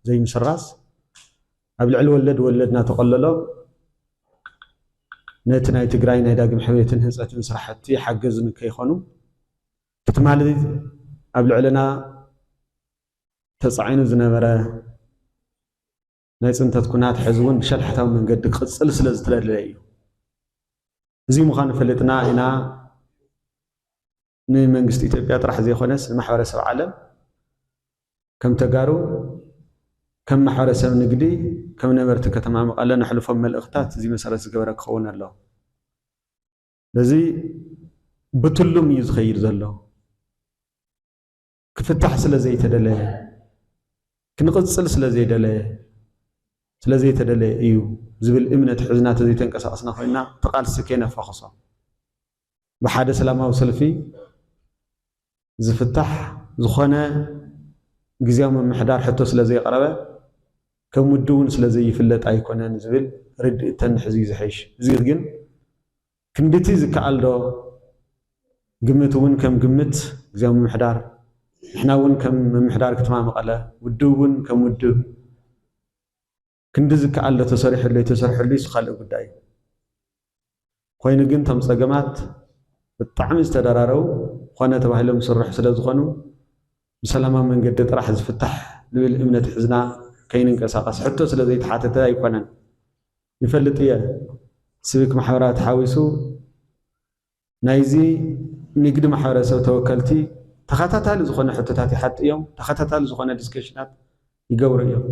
ዘይምስራዝ ኣብ ልዕሊ ወለድ ወለድ እናተቐለሎም ነቲ ናይ ትግራይ ናይ ዳግም ሕውየትን ህንፀትን ስራሕቲ ሓገዙ ንከይኾኑ ትማሊ ኣብ ልዕልና ተፃዒኑ ዝነበረ ናይ ፅንተት ኩናት ሕዚ እውን ብሸልሓታዊ መንገዲ ክቕፅል ስለ ዝተደለየ እዩ። እዚ ምዃኑ ፈሊጥና ኢና ንመንግስቲ ኢትዮጵያ ጥራሕ ዘይኮነስ ንማሕበረሰብ ዓለም ከም ተጋሩ ከም ማሕበረሰብ ንግዲ ከም ነበርቲ ከተማ መቐለ ነሕልፎም መልእኽታት እዚ መሰረት ዝገበረ ክኸውን ኣለዎ። በዚ ብትሉም እዩ ዝኸይድ ዘሎ። ክፍታሕ ስለ ዘይተደለየ ክንቕፅል ስለ ዘይደለየ ስለ ዘይተደለየ እዩ ዝብል እምነት ሕዝና ተዘይተንቀሳቐስና ኮይና እቲ ቃልሲ ከይነፋኽሶ ብሓደ ሰላማዊ ሰልፊ ዝፍታሕ ዝኾነ ግዝያዊ ምምሕዳር ሕቶ ስለ ዘየቕረበ ከም ውድብ እውን ስለ ዘይፍለጥ ኣይኮነን ዝብል ርድእት ተንሕዝ እዩ ዝሕሽ። እዚ ግን ክንድቲ ዝከኣል ዶ ግምት እውን ከም ግምት ግዝያዊ ምምሕዳር ንሕና እውን ከም ምምሕዳር ከተማ መቐለ ውድብ እውን ከም ውድብ ክንዲ ዝከኣል ዶ ተሰሪሕሉ ኣይተሰርሕሉ እሱ ካልእ ጉዳይ እዩ። ኮይኑ ግን እቶም ፀገማት ብጣዕሚ ዝተደራረቡ ኮነ ተባሂሎም ዝስርሑ ስለ ዝኾኑ ብሰላማዊ መንገዲ ጥራሕ ዝፍታሕ ዝብል እምነት ሕዝና ከይንንቀሳቐስ ሕቶ ስለ ዘይተሓተተ ኣይኮነን። ይፈልጥ እየ ስቪክ ማሕበራት ሓዊሱ ናይዚ ንግዲ ማሕበረሰብ ተወከልቲ ተኸታታሊ ዝኾነ ሕቶታት ይሓጡ እዮም። ተኸታታሊ ዝኾነ ዲስከሽናት ይገብሩ እዮም።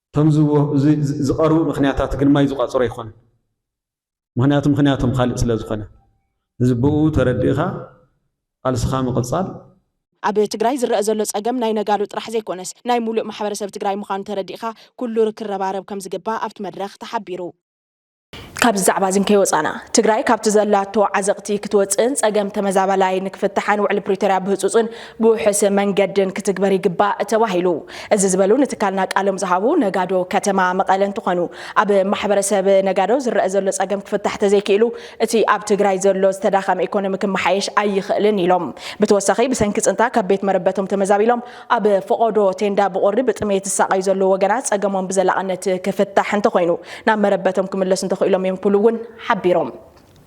እቶም ዝወ- ዝ- ዝ- ዝቐርቡ ምክንያታት ግን ማይ ዝቋፅሩ ኣይኮነን። ምክንያቱ ምክንያቶም ካልእ ስለ ዝኾነ እዚ ብኡ ተረዲእኻ ቃልስኻ ምቕፃል ኣብ ትግራይ ዝረአ ዘሎ ፀገም ናይ ነጋዶ ጥራሕ ዘይኮነስ ናይ ሙሉእ ማሕበረሰብ ትግራይ ምዃኑ ተረዲእኻ ኩሉ ክረባረብ ከምዝግባእ ኣብቲ መድረኽ ተሓቢሩ። ካብዚ ዛዕባ እዚ ከይወፃና፣ ትግራይ ካብቲ ዘላቶ ዓዘቕቲ ክትወፅእን ፀገም ተመዛባላይ ንክፍታሕን ውዕሊ ፕሪቶርያ ብህፁፅን ብውሑስ መንገድን ክትግበር ይግባእ ተባሂሉ። እዚ ዝበሉ ንትካልና ቃሎም ዝሃቡ ነጋዶ ከተማ መቐለ እንትኾኑ፣ ኣብ ማሕበረሰብ ነጋዶ ዝረአ ዘሎ ፀገም ክፍታሕ ተዘይክኢሉ እቲ ኣብ ትግራይ ዘሎ ዝተዳኸመ ኢኮኖሚ ክመሓየሽ ኣይኽእልን ኢሎም። ብተወሳኺ ብሰንኪ ፅንታ ካብ ቤት መረበቶም ተመዛቢሎም ኣብ ፈቐዶ ቴንዳ ብቑሪ ብጥሜት ዝሳቐዩ ዘለዉ ወገናት ፀገሞም ብዘላቕነት ክፍታሕ እንተኾይኑ ናብ መረበቶም ክምለሱ እንተኽኢሎም እዮም ክብሉ እውን ሓቢሮም።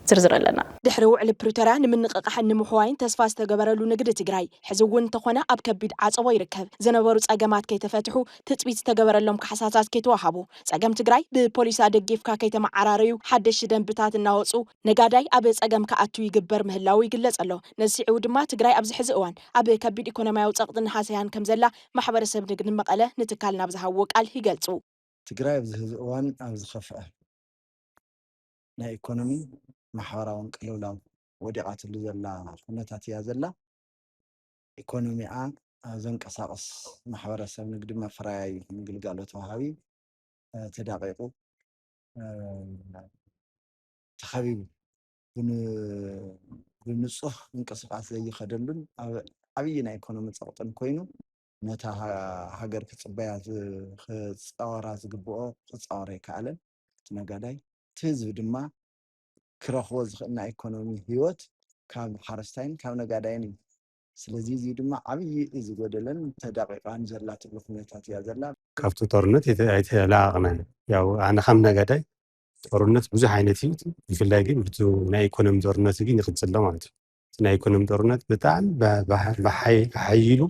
ዝርዝር ኣለና። ድሕሪ ውዕሊ ፕሪቶርያ ንምንቕቓሕን ንምሕዋይን ተስፋ ዝተገበረሉ ንግዲ ትግራይ ሕዚ እውን እንተኾነ ኣብ ከቢድ ዓፀቦ ይርከብ። ዝነበሩ ፀገማት ከይተፈትሑ ትፅቢት ዝተገበረሎም ካሕሳታት ከይተዋሃቡ፣ ፀገም ትግራይ ብፖሊሲ ኣደጊፍካ ከይተመዓራረዩ ሓደሽቲ ደንብታት እናወፁ ነጋዳይ ኣብ ፀገም ክኣቱ ይግበር ምህላው ይግለፅ ኣሎ። ነዚ ስዒቡ ድማ ትግራይ ኣብዚ ሕዚ እዋን ኣብ ከቢድ ኢኮኖሚያዊ ፀቕጥን ሃሰያን ከም ዘላ ማሕበረሰብ ንግዲ መቐለ ንትካልና ብዝሃብዎ ቃል ይገልፁ። ትግራይ ኣብዚ ሕዚ እዋን ኣብ ዝኸፍአ ናይ ኢኮኖሚ ማሕበራውን ቅልውላው ወዲቓትሉ ዘላ ኩነታት እያ ዘላ። ኢኮኖሚኣ ዘንቀሳቕስ ማሕበረሰብ ንግዲ መፍረያይ ይኹን ግልጋሎት ወሃቢ ተዳቂቁ ተኸቢቡ ብንፁህ ምንቅስቃስ ዘይኸደሉን ኣብ ዓብዪ ናይ ኢኮኖሚ ፀቕጥን ኮይኑ ነታ ሃገር ክፅበያ ክፃወራ ዝግብኦ ክፃወር ኣይከኣለን። እቲ ነጋዳይ እቲ ህዝቢ ድማ ክረኽቦ ዝኽእል ናይ ኢኮኖሚ ህይወት ካብ ሓረስታይን ካብ ነጋዳይን እዩ። ስለዚ እዚ ድማ ዓብዪ ዝጎደለን ተዳቂቃን ዘላ ትብሉ ኩነታት እያ ዘላ። ካብቲ ጦርነት ኣይተላቀቅናን። ያው ኣነ ከም ነጋዳይ ጦርነት ብዙሕ ዓይነት እዩ። ብፍላይ ግን ብቲ ናይ ኢኮኖሚ ጦርነት ግን ይቅፅል ኣሎ ማለት እዩ። እቲ ናይ ኢኮኖሚ ጦርነት ብጣዕሚ ብሓይሉ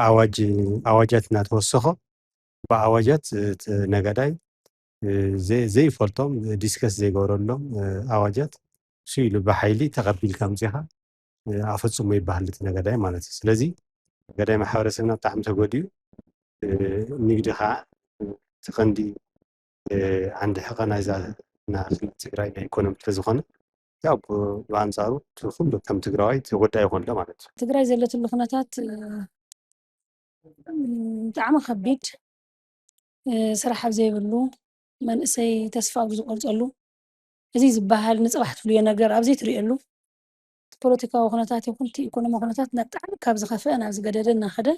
ኣዋጅ ኣዋጃት እናተወሰኸ ብኣዋጃት እቲ ነጋዳይ ዘይፈልጦም ዲስከስ ዘይገበረሎም ኣዋጃት እሱ ኢሉ ብሓይሊ ተቐቢልካ ምፅኻ ኣፈፅሞ ይበሃል እቲ ነጋዳይ ማለት እዩ። ስለዚ ነጋዳይ ማሕበረሰብና ብጣዕሚ ተጎዲኡ ንግዲ ከዓ እቲ ቀንዲ ዓንዲ ሕቐ ናይዛ ናይ ትግራይ ናይ ኢኮኖሚ ስለዝኾነ ያው ብኣንፃሩ እቲ ኩሉ ከም ትግራዋይ ተጎዳኢ ይኾን ኣሎ ማለት እዩ። ትግራይ ዘለትሉ ኩነታት ብጣዕሚ ከቢድ ስራሕ ኣብ ዘይብሉ መንእሰይ ተስፋ ኣብ ዝቆርፀሉ እዚ ዝበሃል ንፅባሕ ትብልዮ ነገር ኣብ ዘይትሪእሉ እቲ ፖለቲካዊ ኩነታት ይኹን እቲ ኢኮኖሚ ኩነታት ብጣዕሚ ካብ ዝኸፍአ ናብ ዝገደደ እናኸደ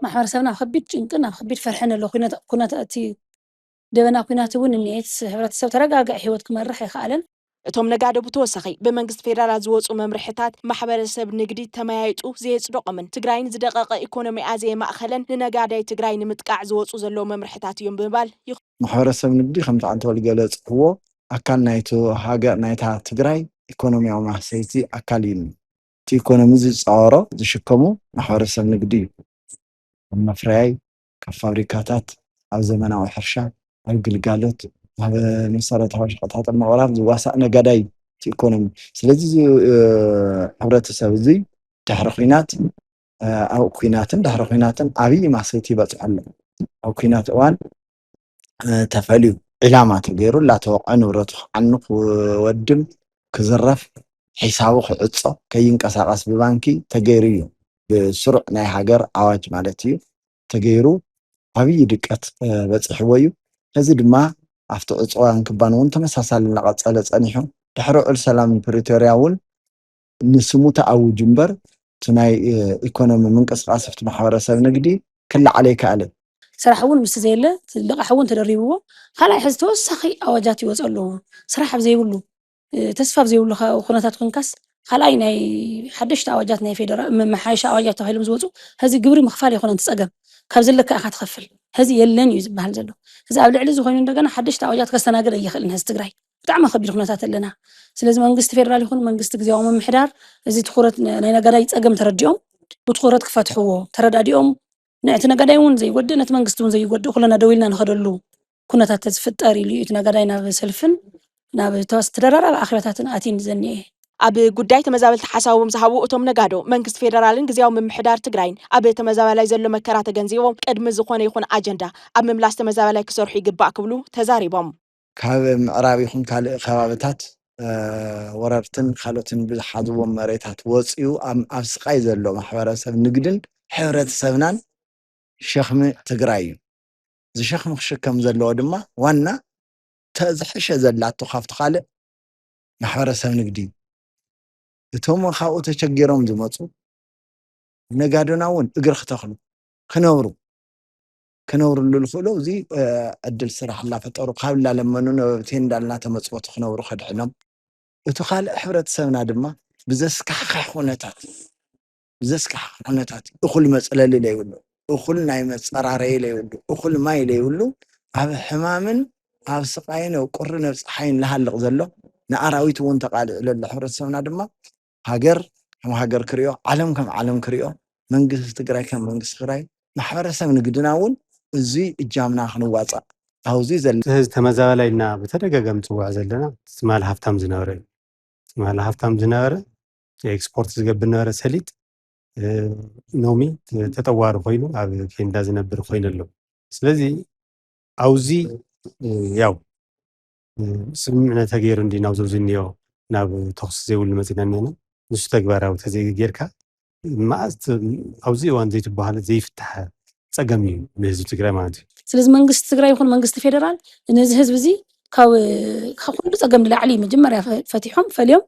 ማሕበረሰብና ኣብ ከቢድ ጭንቅን ኣብ ከቢድ ፍርሕን ኣሎ። ኩነታ እቲ ደበና ኲናት እውን እኒኤ። እቲ ሕብረተሰብ ተረጋግዐ ህይወት ክመርሕ ኣይኸኣለን። እቶም ነጋዶ ብተወሳኺ ብመንግስቲ ፌደራል ዝወፁ መምርሕታት ማሕበረሰብ ንግዲ ተመያይጡ ዘየፅደቖምን ትግራይን ዝደቐቐ ኢኮኖሚኣ ዘየማእኸለን ንነጋዳይ ትግራይ ንምጥቃዕ ዝወፁ ዘለዉ መምርሕታት እዮም ብምባል ይኽ ማሕበረሰብ ንግዲ ከምቲ ዓንተወል ገለፅክዎ ኣካል ናይቲ ሃገር ናይታ ትግራይ ኢኮኖሚያዊ ማህሰይቲ ኣካል እዩ። እቲ ኢኮኖሚ ዝፃወሮ ዝሽከሙ ማሕበረሰብ ንግዲ እዩ። ካብ መፍረያይ፣ ካብ ፋብሪካታት፣ ኣብ ዘመናዊ ሕርሻ፣ ኣብ ግልጋሎት፣ ኣብ መሰረታዊ ሸቐጣት ኣብ ምቕራብ ዝዋሳእ ነጋዳይ እዩ እቲ ኢኮኖሚ። ስለዚ እዚ ሕብረተሰብ እዚ ድሕሪ ኲናት ኣብ ኲናትን ድሕሪ ኲናትን ዓብዪ ማሰይቲ ይበፅሖ ኣሎ። ኣብ ኲናት እዋን ተፈልዩ ዒላማ ተገይሩ እናተወቕዐ ንብረቱ ክዓኑ ክወድም ክዝረፍ ሒሳቡ ክዕፆ ከይንቀሳቐስ ብባንኪ ተገይሩ እዩ። ብስሩዕ ናይ ሃገር ኣዋጅ ማለት እዩ ተገይሩ ዓብዪ ድቀት በፂሕዎ እዩ። እዚ ድማ ኣብቲ ዕፅዋን ክባን እውን ተመሳሳሊ እናቐፀለ ፀኒሑ ድሕሪ ውዕል ሰላም ፕሪቶርያ እውን ንስሙ ተኣውጁ እምበር እቲ ናይ ኢኮኖሚ ምንቅስቃስ ኣብቲ ማሕበረሰብ ንግዲ ክለዓል ኣይከኣለን። ስራሕ እውን ምስ ዘየለ ልቃሕ እውን ተደሪብዎ ካልኣይ ሕዚ ተወሳኺ ኣዋጃት ይወፁ ኣለዉ። ስራሕ ኣብ ዘይብሉ ተስፋ ኣብ ዘይብሉ ኩነታት ኮንካስ ካልኣይ ናይ ሓደሽቲ ኣዋጃት ናይ ፌደራል መመሓየሻ ኣዋጃት ተባሂሎም ዝወፁ ሕዚ ግብሪ ምኽፋል ኣይኮነን እቲ ፀገም ካብ ዘለካ ኢኻ ትኸፍል ሕዚ የለን እዩ ዝበሃል ዘሎ። ሕዚ ኣብ ልዕሊ እዚ ኮይኑ እንደገና ሓደሽቲ ኣዋጃት ከስተናግድ ኣይኽእልን ሕዚ ትግራይ ብጣዕሚ ከቢድ ኩነታት ኣለና። ስለዚ መንግስቲ ፌደራል ይኹን መንግስቲ ግዜያዊ ምምሕዳር እዚ ትኹረት ናይ ነጋዳይ ፀገም ተረዲኦም ብትኹረት ክፈትሕዎ ተረዳዲኦም ነቲ ነጋዳይ እውን ዘይጎድእ ነቲ መንግስቲ እውን ዘይጎድእ ኩለና ደው ኢልና ንኸደሉ ኩነታት ተዝፍጠር ኢሉ እዩ እቲ ነጋዳይ ናብ ሰልፍን ናብ ተደራራቢ ኣኼባታትን ኣትዩ ዘኒኤ። ኣብ ጉዳይ ተመዛበልቲ ሓሳቦም ዝሃቡ እቶም ነጋዶ መንግስቲ ፌደራልን ግዜያዊ ምምሕዳር ትግራይን ኣብ ተመዛባላይ ዘሎ መከራ ተገንዚቦም ቅድሚ ዝኾነ ይኹን ኣጀንዳ ኣብ ምምላስ ተመዛባላይ ክሰርሑ ይግባእ ክብሉ ተዛሪቦም። ካብ ምዕራብ ይኹን ካልእ ከባብታት ወረርትን ካልኦትን ብዝሓዝዎም መሬታት ወፂኡ ኣብ ስቓይ ዘሎ ማሕበረሰብ ንግድን ሕብረተሰብናን ሸኽሚ ትግራይ እዩ። እዚ ሸኽሚ ክሽከም ዘለዎ ድማ ዋና ተ- ዝሐሸ ዘላቶ ካብቲ ካልእ ማሕበረሰብ ንግዲ እዩ። እቶም ካብኡ ተቸጊሮም ዝመፁ ነጋዶና እውን እግሪ ክተኽሉ ክነብሩ ክነብርሉ ዝኽእሉ እዚ ዕድል ስራሕ እናፈጠሩ ካብ እናለመኑ ነበብቴ እንዳልና ተመፅወቱ ክነብሩ ከድሕኖም፣ እቲ ካልእ ሕብረተሰብና ድማ ብዘስካሕካሕ ኩነታት ብዘስካሕካሕ ኩነታት እኹል መፅለሊ ለይብሉ፣ እኹል ናይ መፀራረይ ለይብሉ፣ እኹል ማይ ለይብሉ ኣብ ሕማምን ኣብ ስቃይን ኣብ ቁሪ ነብ ፀሓይን ልሃልቕ ዘሎ ንኣራዊት እውን ተቃልዕ ለሎ ሕብረተሰብና ድማ ሃገር ከም ሃገር ክሪኦ፣ ዓለም ከም ዓለም ክሪኦ፣ መንግስቲ ትግራይ ከም መንግስቲ ትግራይ፣ ማሕበረሰብ ንግድና እውን እዙይ እጃምና ክንዋፃእ ኣብዚ ዘለ እዚ ተመዛበላይ እና ብተደጋጋሚ ፅዋዕ ዘለና ትማሊ ሃፍታም ዝነበረ እዩ። ትማሊ ሃፍታም ዝነበረ ኤክስፖርት ዝገብር ነበረ ሰሊጥ ኖሚ ተጠዋሪ ኮይኑ ኣብ ኬንዳ ዝነብር ኮይኑ ኣሎ። ስለዚ ኣብዚ ያው ስምምዕነ ተገይሩ እንዲ ናብ ዘብዚ እኒኦ ናብ ተኩሲ ዘይብሉ መፂና እኒና ንሱ ተግባራዊ ተዘይጌርካ መዓዝ ኣብዚ እዋን ዘይትበሃለ ዘይፍታሐ ፀገም እዩ ንህዝቢ ትግራይ ማለት እዩ። ስለዚ መንግስቲ ትግራይ ይኹን መንግስቲ ፌደራል ነዚ ህዝቢ እዚ ካብ ካብ ኩሉ ፀገም ንላዕሊ መጀመርያ ፈ- ፈቲሖም ፈልዮም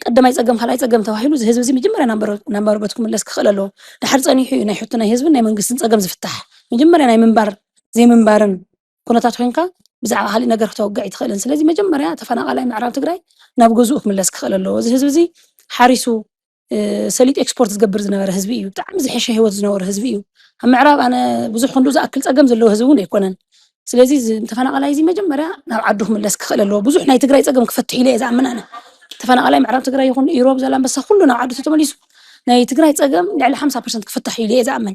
ቀዳማይ ፀገም ካልኣይ ፀገም ተባሂሉ እዚ ህዝቢ እዚ መጀመርያ ናብ መረ- ናብ መረበቱ ክምለስ ክኽእል ኣለዎ። ድሓር ፀኒሑ እዩ ናይ ሕቶ ናይ ህዝብን ናይ መንግስትን ፀገም ዝፍታሕ። መጀመርያ ናይ ምንባር ዘይምንባርን ኩነታት ኮይንካ ብዛዕባ ካሊእ ነገር ክተወግዕ ኣይትኽእልን። ስለዚ መጀመርያ ተፈናቃላይ ምዕራብ ትግራይ ናብ ገዝኡ ክምለስ ክኽእል ኣለዎ። እዚ ህዝቢ እዚ ሓሪሱ ሰሊጥ ኤክስፖርት ዝገብር ዝነበረ ህዝቢ እዩ። ብጣዕሚ ዝሐሸ ሂወት ዝነበሮ ህዝቢ እዩ። ኣብ ምዕራብ ኣነ ብዙሕ ክንድኡ ዝኣክል ፀገም ዘለዎ ህዝቢ እውን ኣይኮነን። ስለዚ እዚ ተፈናቃላይ እዚ መጀመርያ ናብ ዓዱ ክምለስ ክኽእል ኣለዎ። ብዙሕ ናይ ትግራይ ፀገም ክፈትሕ ኢለ እየ ዝኣምን ኣነ። ተፈናቃላይ ምዕራብ ትግራይ ይኹን ኢሮብ ዛላንበሳ ኩሉ ናብ ዓዱ ተተመሊሱ ናይ ትግራይ ፀገም ልዕሊ ሓምሳ ፐርሰንት ክፍታሕ ኢለ እየ ዝኣምን።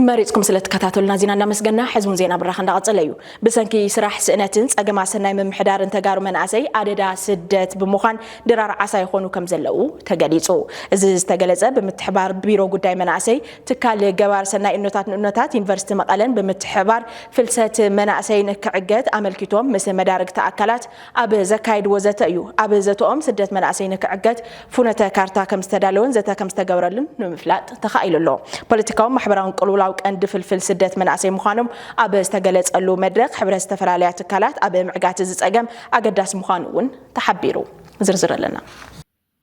መሪፅኩም ስለትከታተሉና ዜና እንዳመስገና ሕዚ እውን ዜና ብራኸ እንዳቐፀለ እዩ። ብሰንኪ ስራሕ ስእነትን ፀገም ኣሰናይ ምምሕዳርን ተጋሩ መናእሰይ ኣደዳ ስደት ብምዃን ድራር ዓሳ ይኾኑ ከም ዘለዉ ተገሊፁ። እዚ ዝተገለፀ ብምትሕባር ቢሮ ጉዳይ መናእሰይ ትካል ገባር ሰናይ እኖታት ንእኖታት ዩኒቨርሲቲ መቐለን ብምትሕባር ፍልሰት መናእሰይ ንክዕገት ኣመልኪቶም ምስ መዳርግቲ ኣካላት ኣብ ዘካየድዎ ዘተ እዩ። ኣብ ዘተኦም ስደት መናእሰይ ንክዕገት ፍኖተ ካርታ ከም ዝተዳለወን ዘተ ከም ዝተገብረሉን ንምፍላጥ ተኻኢሉ ኣሎ። ፖለቲካውን ማሕበራውን ቅልውላው ቀንዲ ፍልፍል ስደት መናእሰይ ምዃኖም ኣብ ዝተገለጸሉ መድረኽ ሕብረት ዝተፈላለያ ትካላት ኣብ ምዕጋት እዚ ጸገም ኣገዳሲ ምዃኑ እውን ተሓቢሩ። ዝርዝር ኣለና።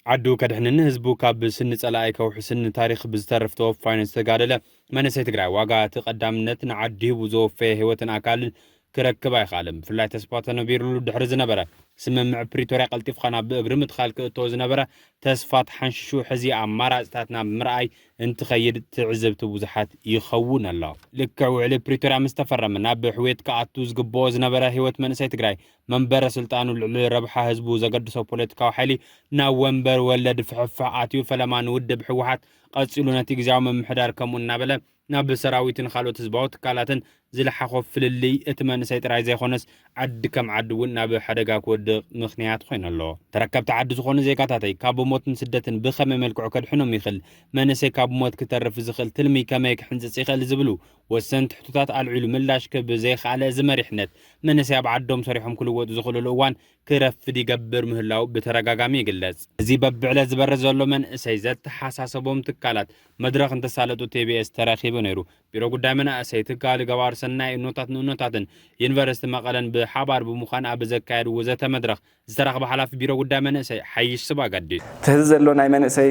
ዓዱ ከድሕንን ህዝቡ ካብ ስኒ ጸላኢ ከውሕስን ንታሪኽ ብዝተርፍ ተወፋይነት ዝተጋደለ መንእሰይ ትግራይ ዋጋ እቲ ቀዳምነት ንዓዲ ሂቡ ዘወፈየ ህይወትን ኣካልን ክረክብ ኣይኸኣለን። ብፍላይ ተስፋ ተነቢርሉ ድሕሪ ዝነበረ ስምምዕ ፕሪቶርያ ቀልጢፍካ ናብ ብእግሪ ምትኻል ክእቶ ዝነበረ ተስፋ ተሓንሽሹ ሕዚ ኣማራፅታት ናብ ምርኣይ እንትኸይድ ትዕዝብቲ ብዙሓት ይኸውን ኣሎ። ልክዕ ውዕሊ ፕሪቶርያ ምስ ተፈረመ ናብ ሕውየት ክኣቱ ዝግብኦ ዝነበረ ህይወት መንእሰይ ትግራይ መንበረ ስልጣኑ ልዕሊ ረብሓ ህዝቡ ዘገድሶ ፖለቲካዊ ሓይሊ ናብ ወንበር ወለድ ፍሕፍሕ ኣትዩ ፈለማ ንውድብ ህወሓት ቀፂሉ ነቲ ግዝያዊ ምምሕዳር ከምኡ እናበለ ናብ ሰራዊትን ካልኦት ህዝባዊ ትካላትን ዝለሓኾ ፍልልይ እቲ መንእሰይ ጥራይ ዘይኮነስ ዓዲ ከም ዓዲ እውን ናብ ሓደጋ ክወድቕ ምኽንያት ኮይኑ ኣሎ። ተረከብቲ ዓዲ ዝኾኑ ዜጋታተይ ካብ ሞትን ስደትን ብኸመይ መልክዑ ከድሕኖም ይኽእል? መንእሰይ ካብ ሞት ክተርፍ ዝኽእል ትልሚ ከመይ ክሕንፅፅ ይኽእል? ዝብሉ ወሰንቲ ሕቶታት ኣልዒሉ ምላሽ ክህብ ዘይኸኣለ እዚ መሪሕነት መንእሰይ ኣብ ዓዶም ሰሪሖም ክልወጡ ዝኽእልሉ እዋን ክረፍድ ይገብር ምህላው ብተደጋጋሚ ይግለጽ። እዚ በብዕለት ዝበርህ ዘሎ መንእሰይ ዘተሓሳሰቦም ትካላት መድረኽ እንተሳለጡ ቴቢኤስ ተረኺቡ ነይሩ። ቢሮ ጉዳይ መናእሰይ፣ ትካል ገባር ሰናይ እኖታት ንእኖታትን ዩኒቨርሲቲ መቐለን ብሓባር ብምዃን ኣብ ዘካየድዎ ዘተ መድረኽ ዝተረኽበ ሓላፊ ቢሮ ጉዳይ መንእሰይ ሓይሽ ስብ ኣጋዲስ። እቲ ሕዚ ዘሎ ናይ መንእሰይ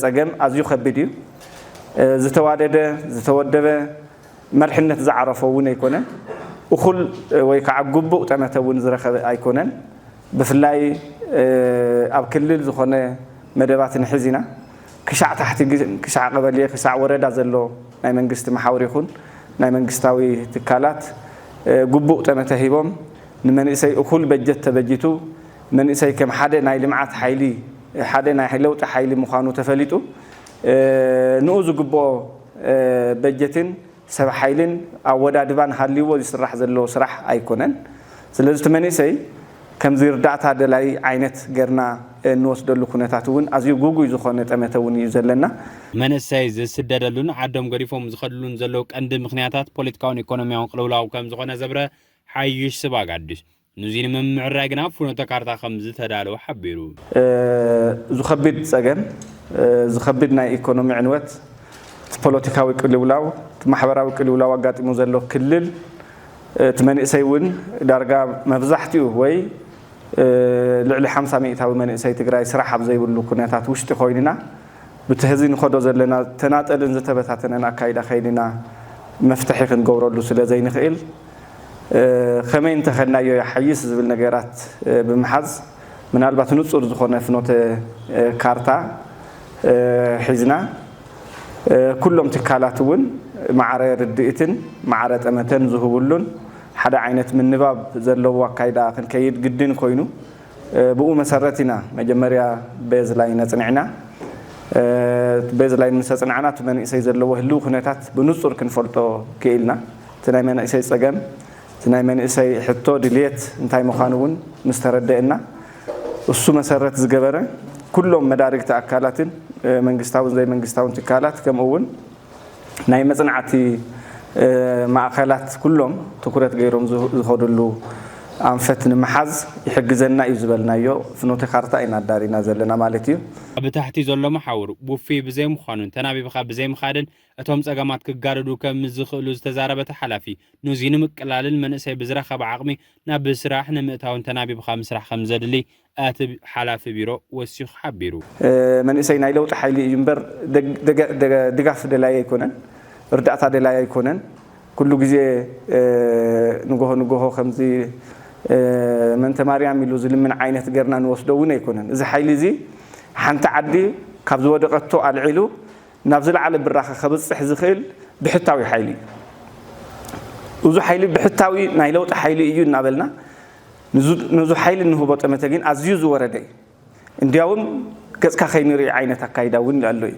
ጸገም ኣዝዩ ከቢድ እዩ። ዝተዋደደ ዝተወደበ መርሕነት ዝዓረፎ እውን ኣይኮነን። እኹል ወይ ከዓ ግቡእ ጠመተ እውን ዝረኸበ ኣይኮነን። ብፍላይ ኣብ ክልል ዝኾነ መደባት ንሕዝ ኢና። ክሻዕ ታሕቲ ክሻዕ ቀበሌ ክሻዕ ወረዳ ዘሎ ናይ መንግስቲ መሓውር ይኹን ናይ መንግስታዊ ትካላት ግቡእ ጠመተ ሂቦም ንመንእሰይ እኹል በጀት ተበጂቱ መንእሰይ ከም ሓደ ናይ ልምዓት ሓይሊ ሓደ ናይ ለውጢ ሓይሊ ምዃኑ ተፈሊጡ ንኡ ዝግብኦ በጀትን ሰብ ሓይልን ኣወዳድባን ሃልይዎ ዝስራሕ ዘሎ ስራሕ ኣይኮነን። ስለዚ እቲ መንእሰይ ከምዚ ርዳእታ ደላይ ዓይነት ገርና እንወስደሉ ኩነታት እውን ኣዝዩ ጉጉይ ዝኾነ ጠመተ እውን እዩ ዘለና። መንእሰይ ዝስደደሉን ዓዶም ገዲፎም ዝኸድሉን ዘለዉ ቀንዲ ምኽንያታት ፖለቲካውን ኢኮኖሚያውን ቅልውላው ከም ዝኾነ ዘብረ ሓይሽ ስብ ኣጋድሽ። ንዚ ንምምዕራይ ግና ፍኖተ ካርታ ከም ዝተዳለወ ሓቢሩ። ዝኸብድ ጸገም፣ ዝኸብድ ናይ ኢኮኖሚ ዕንወት፣ እቲ ፖለቲካዊ ቅልውላው፣ እቲ ማሕበራዊ ቅልውላው ኣጋጢሙ ዘሎ ክልል እቲ መንእሰይ እውን ዳርጋ መብዛሕትኡ ወይ ልዕሊ ሓምሳ ሚእታዊ መንእሰይ ትግራይ ስራሕ ኣብ ዘይብሉ ኩነታት ውሽጢ ኮይንና ብቲ ህዚ ንኸዶ ዘለና ተናጠልን ዝተበታተነን ኣካይዳ ከይድና መፍትሒ ክንገብረሉ ስለ ዘይንኽእል ከመይ እንተኸድናዮ ይሓይስ ዝብል ነገራት ብምሓዝ ምናልባት ንፁር ዝኾነ ፍኖተ ካርታ ሒዝና ኩሎም ትካላት እውን ማዕረ ርድኢትን ማዕረ ጠመተን ዝህብሉን ሓደ ዓይነት ምንባብ ዘለዎ ኣካይዳ ክንከይድ ግድን ኮይኑ ብኡ መሰረት ኢና መጀመርያ ቤዝ ላይን ኣፅኒዕና። ቤዝ ላይን ምስ ኣፅናዕና እቲ መንእሰይ ዘለዎ ህልው ኩነታት ብንፁር ክንፈልጦ ክኢልና። እቲ ናይ መንእሰይ ፀገም፣ እቲ ናይ መንእሰይ ሕቶ ድልየት እንታይ ምዃኑ እውን ምስ ተረደእና እሱ መሰረት ዝገበረ ኩሎም መዳርግቲ ኣካላትን መንግስታውን ዘይመንግስታውን ትካላት ከምኡ እውን ናይ መፅናዕቲ ማእኸላት ኩሎም ትኩረት ገይሮም ዝኸድሉ ኣንፈት ንምሓዝ ይሕግዘና እዩ ዝበልናዮ ፍኖተ ካርታ ኢና ኣዳሪና ዘለና ማለት እዩ። ኣብ ታሕቲ ዘሎ መሓውር ውፉይ ብዘይምዃኑን ተናቢብኻ ብዘይምኻድን እቶም ፀገማት ክጋደዱ ከም ዝኽእሉ ዝተዛረበ እቲ ሓላፊ፣ ኑዚ ንምቅላልን መንእሰይ ብዝረኸበ ዓቕሚ ናብ ስራሕ ንምእታውን ተናቢብኻ ምስራሕ ከም ዘድሊ እቲ ሓላፊ ቢሮ ወሲኹ ሓቢሩ። መንእሰይ ናይ ለውጢ ሓይሊ እዩ እምበር ድጋፍ ደላይ ኣይኮነን፣ እርዳእታ ደላይ ኣይኮነን። ኩሉ ግዜ ንጎሆ ንጎሆ ከምዚ ምእንተ ማርያም ኢሉ ዝልምን ዓይነት ገርና ንወስዶ እውን ኣይኮነን። እዚ ሓይሊ እዚ ሓንቲ ዓዲ ካብ ዝወደቐቶ ኣልዒሉ ናብ ዝለዓለ ብራኸ ከብፅሕ ዝኽእል ብሕታዊ ሓይሊ እዩ። እዚ ሓይሊ ብሕታዊ ናይ ለውጢ ሓይሊ እዩ እናበልና ንዙ ሓይሊ እንህቦ ጠመተ ግን ኣዝዩ ዝወረደ እዩ። እንዲያውም ገፅካ ከይንርኢ ዓይነት ኣካይዳ እውን ኣሎ እዩ።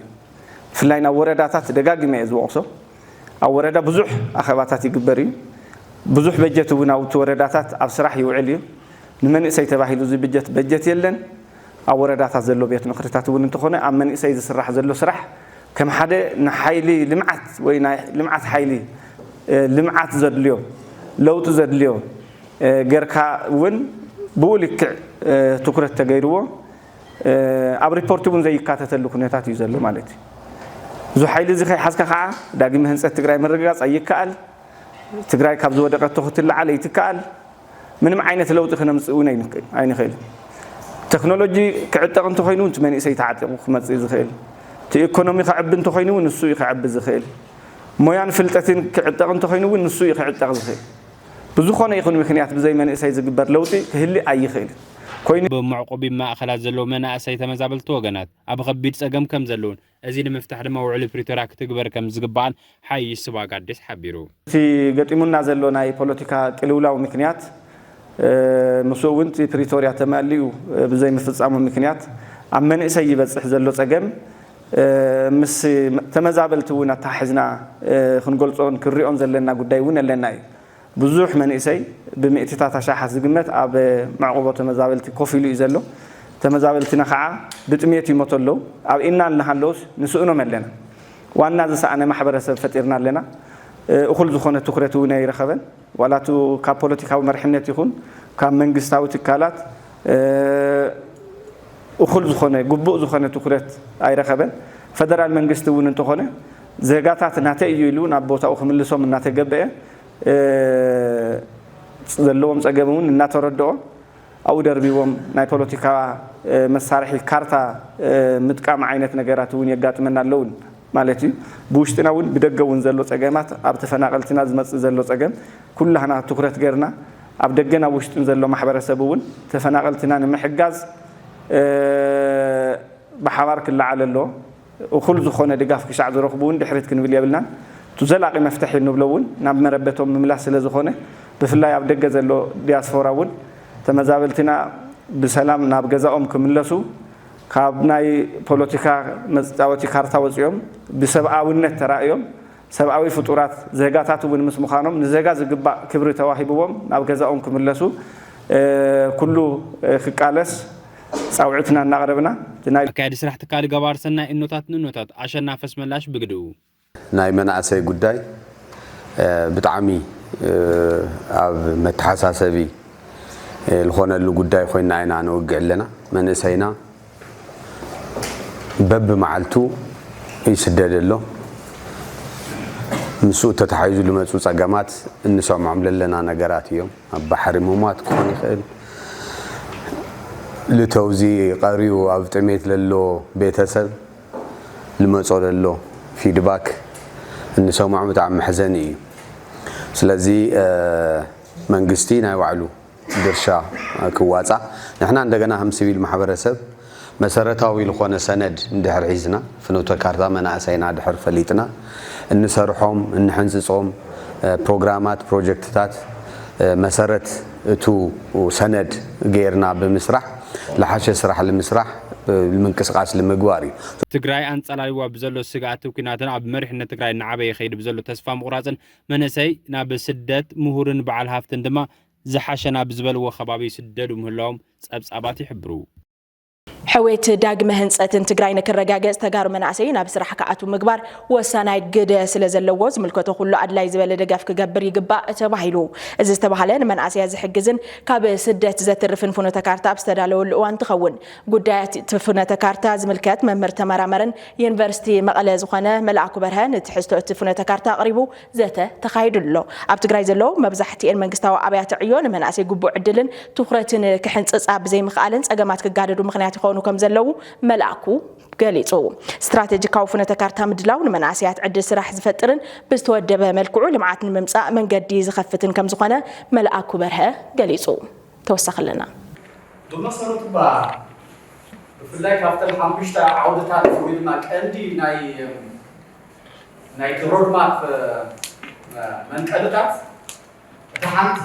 ብፍላይ ናብ ወረዳታት ደጋጊመ እየ ዝወቕሶ። ኣብ ወረዳ ብዙሕ ኣኸባታት ይግበር እዩ። ብዙሕ በጀት እውን ኣብቲ ወረዳታት ኣብ ስራሕ ይውዕል እዩ። ንመንእሰይ ተባሂሉ እዚ ብጀት በጀት የለን። ኣብ ወረዳታት ዘሎ ቤት ምኽርታት እውን እንተኾነ ኣብ መንእሰይ ዝስራሕ ዘሎ ስራሕ ከም ሓደ ንሓይሊ ልምዓት ወይ ናይ ልምዓት ሓይሊ ልምዓት ዘድልዮ ለውጢ ዘድልዮ ገርካ እውን ብኡ ልክዕ ትኩረት ተገይርዎ ኣብ ሪፖርት እውን ዘይካተተሉ ኩነታት እዩ ዘሎ ማለት እዩ። እዚ ሓይሊ እዚ ከይሓዝካ ከዓ ዳግመ ህንፀት ትግራይ ምርግጋፅ ኣይከኣል። ትግራይ ካብ ዝወደቀቶ ክትለዓል ኣይትከኣል። ምንም ዓይነት ለውጢ ክነምፅእ እውን ኣይንኽእል። ቴክኖሎጂ ክዕጠቕ እንተኮይኑ እውን እቲ መንእሰይ ተዓጢቑ ክመፅእ ዝኽእል፣ እቲ ኢኮኖሚ ክዕቢ እንተኮይኑ እውን ንሱ እዩ ክዕቢ ዝኽእል። ሞያን ፍልጠትን ክዕጠቕ እንተኮይኑ እውን ንሱ እዩ ክዕጠቕ ዝኽእል። ብዝኾነ ይኹን ምክንያት ብዘይ መንእሰይ ዝግበር ለውጢ ክህሊ ኣይኽእልን ኮይኑ። ብመዕቆቢ ማእኸላት ዘለዉ መናእሰይ ተመዛበልቲ ወገናት ኣብ ኸቢድ ፀገም ከም ዘለውን እዚ ንምፍታሕ ድማ ውዕሊ ፕሪቶርያ ክትግበር ከም ዝግባእን ሓይሽ ስባጋዴስ ሓቢሩ። እቲ ገጢሙና ዘሎ ናይ ፖለቲካ ቅልውላው ምክንያት ምስኡ እውን እቲ ፕሪቶርያ ተማሊኡ ብዘይምፍፃሙ ምክንያት ኣብ መንእሰይ ይበፅሕ ዘሎ ፀገም ምስ ተመዛበልቲ እውን ኣተሓሒዝና ክንገልፆን ክንሪኦን ዘለና ጉዳይ እውን ኣለና እዩ። ብዙሕ መንእሰይ ብምእትታት ኣሻሓት ዝግመት ኣብ መዕቆቦ ተመዛበልቲ ኮፍ ኢሉ እዩ ዘሎ። ተመዛበልትና ከዓ ብጥሜት ይሞቱ ኣለዉ። ኣብ ኢና እናሃለውስ ንስእኖም ኣለና። ዋና ዝሰኣነ ማሕበረሰብ ፈጢርና ኣለና። እኹል ዝኾነ ትኩረት እውን ኣይረኸበን። ዋላ እቲ ካብ ፖለቲካዊ መርሕነት ይኹን ካብ መንግስታዊ ትካላት እኹል ዝኾነ ግቡእ ዝኾነ ትኩረት ኣይረኸበን። ፈደራል መንግስቲ እውን እንተኾነ ዜጋታት ናተይ እዩ ኢሉ ናብ ቦታኡ ክምልሶም እናተገበአ ዘለዎም ፀገም እውን እናተረድኦ ኣብኡ ደርቢቦም ናይ ፖለቲካ መሳርሒ ካርታ ምጥቃም ዓይነት ነገራት እውን የጋጥመና ኣለውን ማለት እዩ። ብውሽጥና እውን ብደገ እውን ዘሎ ፀገማት ኣብ ተፈናቐልትና ዝመፅእ ዘሎ ፀገም ኩላህና ትኩረት ገርና ኣብ ደገን ኣብ ውሽጥን ዘሎ ማሕበረሰብ እውን ተፈናቐልትና ንምሕጋዝ ብሓባር ክለዓል ኣለዎ። እኹል ዝኾነ ድጋፍ ክሻዕ ዝረኽቡ እውን ድሕሪት ክንብል የብልናን። እቲ ዘላቒ መፍትሒ እንብሎ እውን ናብ መረበቶም ምምላስ ስለ ዝኾነ ብፍላይ ኣብ ደገ ዘሎ ዲያስፎራ እውን ተመዛበልትና ብሰላም ናብ ገዛኦም ክምለሱ ካብ ናይ ፖለቲካ መፃወቲ ካርታ ወፂኦም ብሰብኣውነት ተራእዮም ሰብኣዊ ፍጡራት ዜጋታት እውን ምስ ምዃኖም ንዜጋ ዝግባእ ክብሪ ተዋሂብዎም ናብ ገዛኦም ክምለሱ ኩሉ ክቃለስ ፃውዒትና እናቕረብና ናይ ኣካያዲ ስራሕ ትካል ገባር ሰናይ እኖታት ንእኖታት ኣሸናፊ ኣስመላሽ ብግድኡ ናይ መናእሰይ ጉዳይ ብጣዕሚ ኣብ መተሓሳሰቢ ዝኾነሉ ጉዳይ ኮይና ኢና ንወግዕ ኣለና። መንእሰይና በብመዓልቱ ይስደድ ኣሎ። ምስኡ ተተሓሒዙ ዝመፁ ፀገማት እንሰምዖም ለለና ነገራት እዮም። ኣብ ባሕሪ ምሟት ክኾን ይኽእል። ልተውዚ ቀሪዩ ኣብ ጥሜት ለሎ ቤተሰብ ልመፆ ለሎ ፊድባክ እንሰምዖ ብጣዕሚ መሕዘኒ እዩ። ስለዚ መንግስቲ ናይ ባዕሉ ድርሻ ክዋፃእ፣ ንሕና እንደገና ከም ሲቪል ማሕበረሰብ መሰረታዊ ዝኾነ ሰነድ እንድሕር ሒዝና፣ ፍኖተ ካርታ መናእሰይና ድሕር ፈሊጥና፣ እንሰርሖም እንሕንፅፆም ፕሮግራማት ፕሮጀክትታት መሰረት እቱ ሰነድ ገይርና ብምስራሕ፣ ለሓሸ ስራሕ ንምስራሕ ምንቅስቃስ ንምግባር እዩ። ትግራይ ኣንፃላልዋ ብዘሎ ስግኣት ኩናትን ኣብ መሪሕነት ትግራይ እናዓበየ ይኸይድ ብዘሎ ተስፋ ምቑራፅን መንእሰይ ናብ ስደት፣ ምሁርን በዓል ሃፍትን ድማ ዝሓሸ ናብ ዝበልዎ ከባቢ ይስደዱ ምህላዎም ፀብፃባት ይሕብሩ። ሕውየት ዳግመ ህንፀትን ትግራይ ንክረጋገፅ ተጋሩ መናእሰይ ናብ ስራሕ ክኣትዉ ምግባር ወሳናይ ግደ ስለ ዘለዎ ዝምልከቶ ኩሉ ኣድላይ ዝበለ ደገፍ ክገብር ይግባእ ተባሂሉ። እዚ ዝተባሃለ ንመናእሰያ ዝሕግዝን ካብ ስደት ዘትርፍን ፍኖተ ካርታ ኣብ ዝተዳለወሉ እዋን እንትኸውን ጉዳያት እቲ ፍኖተ ካርታ ዝምልከት መምህር ተመራመርን ዩኒቨርሲቲ መቐለ ዝኾነ መልኣኩ በርሀ ንትሕዝቶ እቲ ፍኖተ ካርታ ኣቕሪቡ ዘተ ተኻይዱ ኣሎ። ኣብ ትግራይ ዘለዉ መብዛሕትኤን መንግስታዊ ኣብያተ ዕዮ ንመናእሰይ ግቡእ ዕድልን ትኹረትን ክሕንፅፃ ብዘይምኽኣለን ፀገማት ክጋደዱ ምኽንያት ይኾኑ ከም ዘለዉ መልኣኩ ገሊፁ። ስትራቴጂካዊ ፍኖተ ካርታ ምድላው ንመናእሰያት ዕድል ስራሕ ዝፈጥርን ብዝተወደበ መልክዑ ልምዓት ንምምፃእ መንገዲ ዝኸፍትን ከም ዝኾነ መልኣኩ በርሀ ገሊፁ። ተወሳኺ ኣለና። ብመሰረቱ እባ ብፍላይ ካብተን ሓሙሽተ ዓውድታት ወይ ድማ ቀንዲ ናይ ናይቲ ሮድማፕ መንቀልታት እቲ ሓንቲ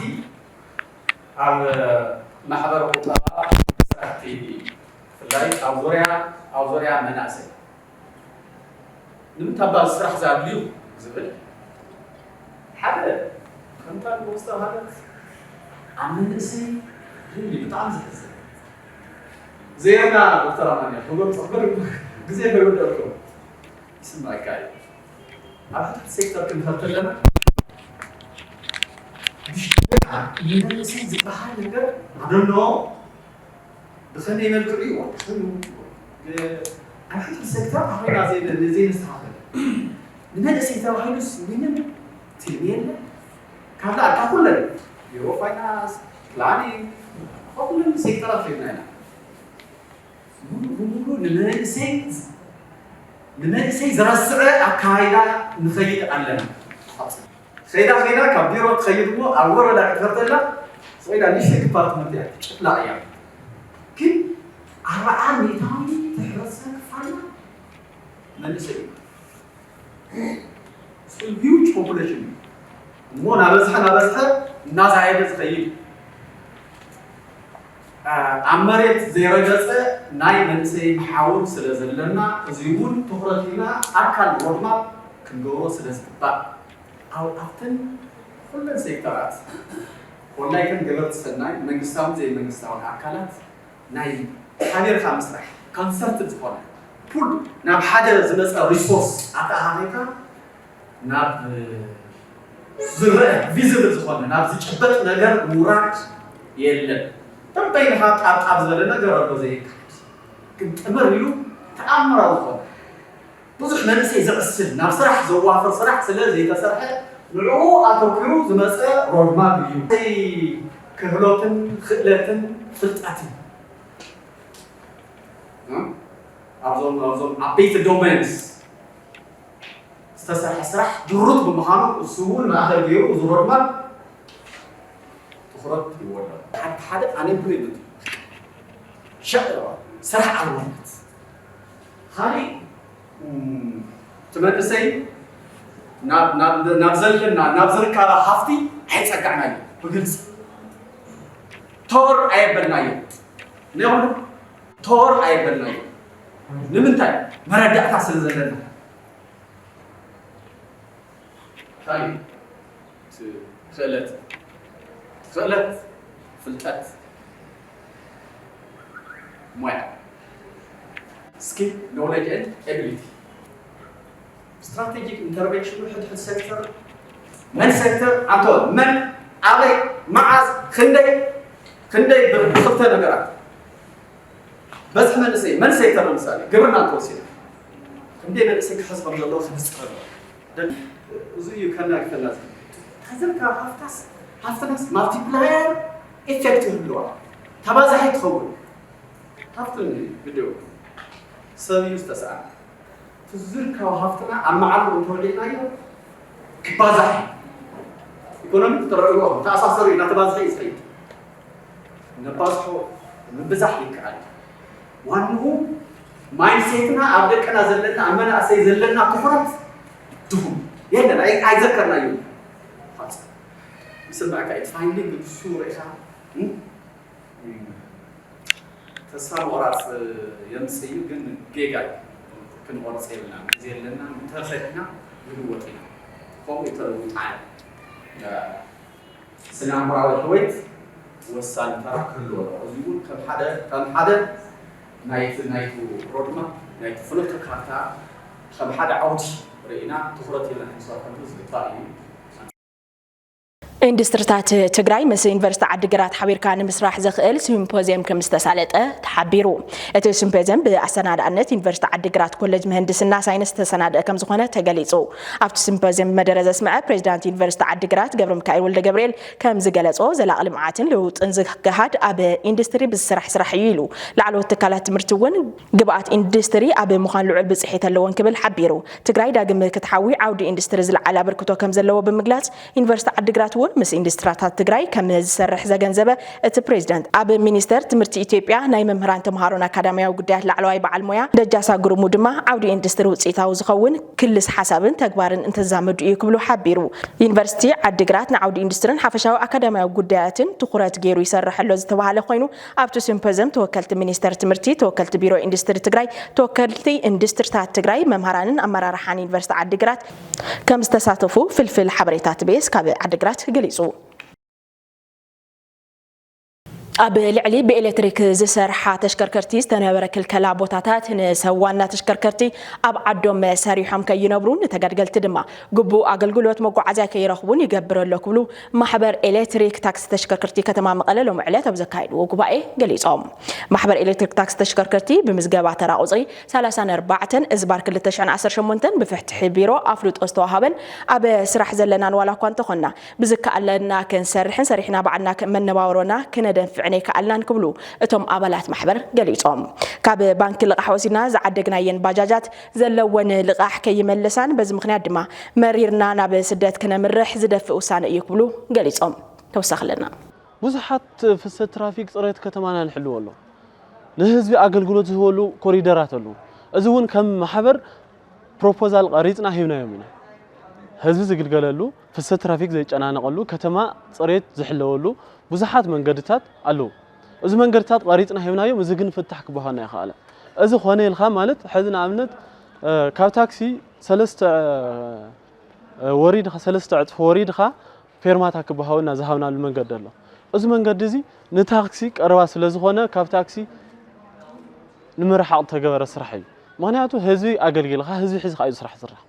ኣብ ማሕበረ ቁጠባ ስራሕቲ ብፍላይ ኣብ ዙርያ ኣብ ዙርያ መናእሰይ ንምንታይ እባ እዚ ስራሕ እዚ ኣድልዩ ዝብል ሓደ ከምታ ንጎስታ ማለት ኣብ መንእሰይ ድሊ ብጣዕሚ ዘሕዝን ዜና ዶክተር ኣማንኤል ክገልፆ ክብል ግዜ ከይወደልኩም ይስማዕካ እዩ። ኣብ ሕድሕድ ሴክተር ክንኸድ ከለና ብሽክለታ ንመንእሰይ ዝበሃል ነገር ኣደሎ ብኸመይ መልክዑ እዩ ኣብ ሕድሕድ ሴክተር ኣኾይና ዘይነስተኻኸል ንመንእሰይ ተባሂሉስ ምንም ትልሚ የለን። ካብ ላዕሊ ካብ ኩለን ቢሮ ፋይናንስ ፕላኒንግ ካብ ኩለን ሴክተራት ኸድና ኢና። ሙሉ ብሙሉ ንመንእሰይ ንመንእሰይ ዝረስዐ ኣካይዳ ንኸይድ ኣለና። ኸይዳ ኸይዳ ካብ ቢሮ ትኸይድ እሞ ኣብ ወረዳ ክትፈርተላ ኸይዳ ንሽተይ ዲፓርትመንት እያ ትጭፍላቕ እያ። ግን ኣርብዓ ሚእታዊ ተሕረሰ ክፋልና መንእሰይ እዩ። Still huge population እዩ እሞ ናበዝሐ ናበዝሐ እናዛየደ ዝኸይድ ኣብ መሬት ዘይረገፀ ናይ መንእሰይ መሓውር ስለ ዘለና እዚ እውን ትኩረት ሂብና ኣካል ሮድማፕ ክንገብሮ ስለ ዝግባእ ኣብ ኣብተን ኩለን ሴክተራት ኮላይ ከም ገበርቲ ሰናይ መንግስታውን ዘይመንግስታውን ኣካላት ናይ ሓቢርካ ምስራሕ concerted ዝኾነ ፑል ናብ ሓደ ዝመፀ ሪሶርስ ኣተኣኻኺብካ ናብ ዝረአ ቪዚብል ዝኾነ ናብ ዝጭበጥ ነገር ምውራድ የለን። ተበይንኻ ጣብጣብ ዝበለ ነገር ኣሎ ዘይካድ ግን ጥምር ኢሉ ተኣምራዊ ዝኾነ ብዙሕ መንእሰይ ዘዕስል ናብ ስራሕ ዘዋፍር ስራሕ ስለ ዘይተሰርሐ ንዕኡ ኣተኲሩ ዝመፀ ሮድማፕ እዩ። ክህሎትን ክእለትን ፍልጠትን ኣብዞም ኣብዞም ዓበይቲ ዶሜንስ ዝተሰርሐ ስራሕ ድሩት ብምዃኑ እሱ እውን ማእኸል ገይሩ እዚ ሮድማፕ ትኹረት ይወሎ። ሓደ ሓደ ኣንኤምፕሎይመንት ሸቕ ስራሕ ኣልቦነት ካሊእ እቲ መንእሰይ ናብ ዘለና ናብ ዝርከባ ሃፍቲ ኣይፀጋዕናዮ ብግልፂ ቶር ኣየበልናዮ ነይኹም ቶር ኣየበልናዮ ንምንታይ መረዳእታ ስለ ዘለና እንታይ ክእለት ክእለት ፍልጠት ሞያ skill knowledge and ability strategic intervention ሕድሕድ ሴክተር መን ሴክተር ኣንተ መን ኣበይ መዓዝ ክንደይ ክንደይ ብክልተ ነገራት በዝሒ መንእሰይ መን ሴክተር ንምሳሌ ግብርና እንተወሲድና ክንደይ መንእሰይ ክሕዝ ከም ዘለዎ ክንፅር ኣለዎ እዚ እዩ ከናግፈና። ከዘን ካብ ሃፍታስ ሃፍትናስ ማልቲፕላየር ኢፌክት ይህልዋ፣ ተባዛሒ ትኸውን። ሃፍትን ግድኡ ሰብ እዩ ዝተሰኣነ። እቲ ዝርከቡ ሃፍትና ኣብ መዓልኡ እንተውዒልናዮ ክባዛሕ እዩ። ኢኮኖሚ ክትረእዎ ተኣሳሰሩ እዩ፣ እናተባዝሐ እዩ ዝኸይድ። ነባዝሖ ምብዛሕ ይከኣል። ዋንኡ ማይንሴትና ኣብ ደቅና ዘለና፣ ኣብ መናእሰይ ዘለና ትኹረት ድኹም የለን። ኣይ- ኣይዘከርናዩ። ይስምዐካ እዩ። ፋይንዲንግ ንሱ ርኢኻ ተስፋ ምቑራፅ የምፅእ እዩ፣ ግን ጌጋ እዩ። ክንቆርፅ የብልና። ግዜ የለና። እንተሰሪሕና ንልወጥ ኢና። ከምኡ እዩ ተለዊጡ ዓለም። ስነ ኣእምራዊ ህወይት ወሳኒ ተራ ክህልዎ ኣለዎ። እዚ እውን ከም ሓደ ከም ሓደ ናይቲ ናይቲ ሮድማፕ ናይቲ ፍኖተ ካርታ ከም ሓደ ዓውዲ ርኢና ትኹረት ሂብና ክንሰርሐሉ ዝግባእ እዩ። ኢንዱስትሪታት ትግራይ ምስ ዩኒቨርሲቲ ዓዲግራት ሓቢርካ ንምስራሕ ዘኽእል ሲምፖዝየም ከም ዝተሳለጠ ተሓቢሩ። እቲ ሲምፖዝየም ብኣሰናዳእነት ዩኒቨርሲቲ ዓዲግራት ኮሌጅ ምህንድስና ሳይንስ ዝተሰናደአ ከም ዝኾነ ተገሊፁ። ኣብቲ ሲምፖዝየም መደረ ዘስምዐ ፕሬዚዳንት ዩኒቨርሲቲ ዓዲግራት ገብረሚካኤል ወልደገብርኤል ከም ዝገለጾ፣ ዘላቒ ልምዓትን ለውጥን ዝገሃድ ኣብ ኢንዱስትሪ ብዝስራሕ ስራሕ እዩ ኢሉ። ላዕለዎት ትካላት ትምህርቲ እውን ግብኣት ኢንዱስትሪ ኣብ ምዃን ልዑል ብፅሒት ኣለዎን ክብል ሓቢሩ። ትግራይ ዳግም ክትሓዊ ዓውዲ ኢንዱስትሪ ዝለዓለ ኣበርክቶ ከም ዘለዎ ብምግላፅ፣ ዩኒቨርሲቲ ዓዲግራት እውን ምስ ኢንዱስትሪታት ትግራይ ከም ዝሰርሕ ዘገንዘበ እቲ ፕሬዚደንት፣ ኣብ ሚኒስቴር ትምህርቲ ኢትዮጵያ ናይ መምህራን ተምሃሮን ኣካዳሚያዊ ጉዳያት ላዕለዋይ በዓል ሞያ ደጃሳ ግርሙ ድማ ዓውዲ ኢንዱስትሪ ውፅኢታዊ ዝኸውን ክልስ ሓሳብን ተግባርን እንተዛመዱ እዩ ክብሉ ሓቢሩ። ዩኒቨርሲቲ ዓዲግራት ንዓውዲ ኢንዱስትሪን ሓፈሻዊ ኣካዳሚያዊ ጉዳያትን ትኹረት ገይሩ ይሰርሕ ኣሎ ዝተባሃለ ኮይኑ፣ ኣብቲ ሲምፖዝየም ተወከልቲ ሚኒስቴር ትምህርቲ፣ ተወከልቲ ቢሮ ኢንዱስትሪ ትግራይ፣ ተወከልቲ ኢንዱስትሪታት ትግራይ፣ መምሃራንን ኣመራርሓን ዩኒቨርሲቲ ዓዲግራት ከም ዝተሳተፉ ፍልፍል ሓበሬታ ትቤስ ካብ ዓዲግራት ገሊፁ። ኣብ ልዕሊ ብኤሌክትሪክ ዝሰርሓ ተሽከርከርቲ ዝተነበረ ክልከላ ቦታታት ንሰብ ዋና ተሽከርከርቲ ኣብ ዓዶም ሰሪሖም ከይነብሩን ንተገልገልቲ ድማ ግቡእ ኣገልግሎት መጓዓዝያ ከይረኽቡን ይገብር ኣሎ ክብሉ ማሕበር ኤሌክትሪክ ታክሲ ተሽከርከርቲ ከተማ መቐለ ሎሚ ዕለት ኣብ ዘካየድዎ ጉባኤ ገሊፆም። ማሕበር ኤሌክትሪክ ታክሲ ተሽከርከርቲ ብምዝገባ ተራ ቁፅሪ ሰላሳን ኣርባዕተን እዝባር ክልተ ሽሕን ዓሰርተ ሸሞንተን ብፍትሒ ቢሮ ኣፍልጦ ዝተዋሃበን ኣብ ስራሕ ዘለናን ዋላ እኳ እንተኾንና ብዝከኣለና ክንሰርሕን ሰሪሕና ባዕልና መነባብሮና ክነደንፍዕን ኣይከኣልናን ክብሉ እቶም ኣባላት ማሕበር ገሊፆም። ካብ ባንኪ ልቓሕ ወሲድና ዝዓደግናየን ባጃጃት ዘለወን ልቓሕ ከይመለሳን በዚ ምኽንያት ድማ መሪርና ናብ ስደት ክነምርሕ ዝደፍእ ውሳነ እዩ ክብሉ ገሊፆም። ተወሳኺ ኣለና። ብዙሓት ፍሰት ትራፊክ ፅሬት ከተማና ንሕልዎ ኣሎ። ንህዝቢ ኣገልግሎት ዝህበሉ ኮሪደራት ኣለዉ። እዚ እውን ከም ማሕበር ፕሮፖዛል ቀሪፅና ሂብናዮም ኢና። ህዝቢ ዝግልገለሉ፣ ፍሰት ትራፊክ ዘይጨናነቐሉ፣ ከተማ ፅሬት ዝሕለወሉ ብዙሓት መንገድታት ኣለዉ። እዚ መንገድታት ቀሪፅና ሂብናዮም፣ እዚ ግን ፍታሕ ክበሃልና ይኸኣለ። እዚ ኮነ ኢልካ ማለት ሕዚ ንኣብነት ካብ ታክሲ ሰለስተ ወሪድኻ ሰለስተ ዕፅፊ ወሪድኻ ፌርማታ ክበሃወና ዝሃብናሉ መንገዲ ኣሎ። እዚ መንገዲ እዚ ንታክሲ ቀረባ ስለ ዝኾነ ካብ ታክሲ ንምርሓቕ ዝተገበረ ስራሕ እዩ። ምኽንያቱ ህዝቢ ኣገልጊልኻ ህዝቢ ሒዝኻ እዩ ስራሕ ዝስራሕ።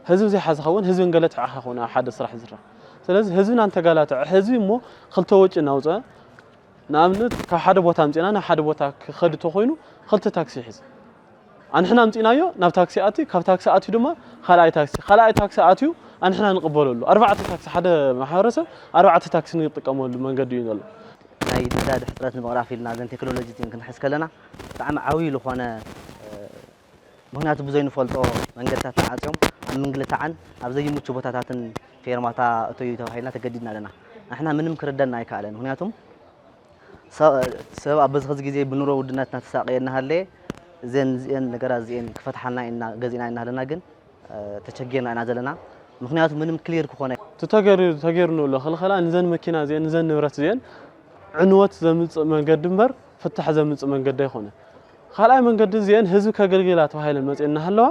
ህዝቢ ዘይሓዝኻ እውን ህዝቢ እንገለትዐኻ ክኾነ ኣብ ሓደ ስራሕ ዝስራሕ። ስለዚ ህዝብና እንተጋላትዐ ህዝቢ እሞ ክልተ ወጪ እናውፀአ ንኣብነት ካብ ሓደ ቦታ ኣምፂእና ናብ ሓደ ቦታ ክኸድ እንተኾይኑ ክልተ ታክሲ ይሕዝ። ኣንሕና ኣምፂእናዮ ናብ ታክሲ ኣትዩ፣ ካብ ታክሲ ኣትዩ ድማ ካልኣይ ታክሲ፣ ካልኣይ ታክሲ ኣትዩ ኣንሕና ንቕበለሉ። ኣርባዕተ ታክሲ፣ ሓደ ማሕበረሰብ ኣርባዕተ ታክሲ ንጥቀመሉ መንገዲ እዩ ዘሎ። ናይ ነዳዲ ሕፅረት ንምቕራፍ ኢልና እዘን ቴክኖሎጂ እዚን ክንሕዝ ከለና ብጣዕሚ ዓብዪ ዝኾነ ምኽንያቱ ብዘይንፈልጦ መንገድታት ተዓፅዮም ኣብ ምንግልታዕን ኣብ ዘይምቹ ቦታታትን ፌርማታ እተዩ ተባሂልና ተገዲድና ኣለና። ንሕና ምንም ክርደና ኣይከኣለን። ምኽንያቱም ሰብ ኣብ በዚ ኸዚ ግዜ ብኑሮ ውድነት እናተሳቐየ እናሃለየ እዘን እዚአን ነገራት እዚአን ክፈትሓልና ኢና ገዚእና እናሃለና ግን ተቸጊርና ኢና ዘለና። ምኽንያቱ ምንም ክሊር ክኾነ እቲ ተገይሩ ተገይሩ ንብሎ ኽልኸላ ንዘን መኪና እዚአን ንዘን ንብረት እዚአን ዕንወት ዘምፅእ መንገዲ እምበር ፍታሕ ዘምፅእ መንገዲ ኣይኮነ። ካልኣይ መንገዲ እዚአን ህዝቢ ከገልግላ ተባሂለን መፅኤን እናሃለዋ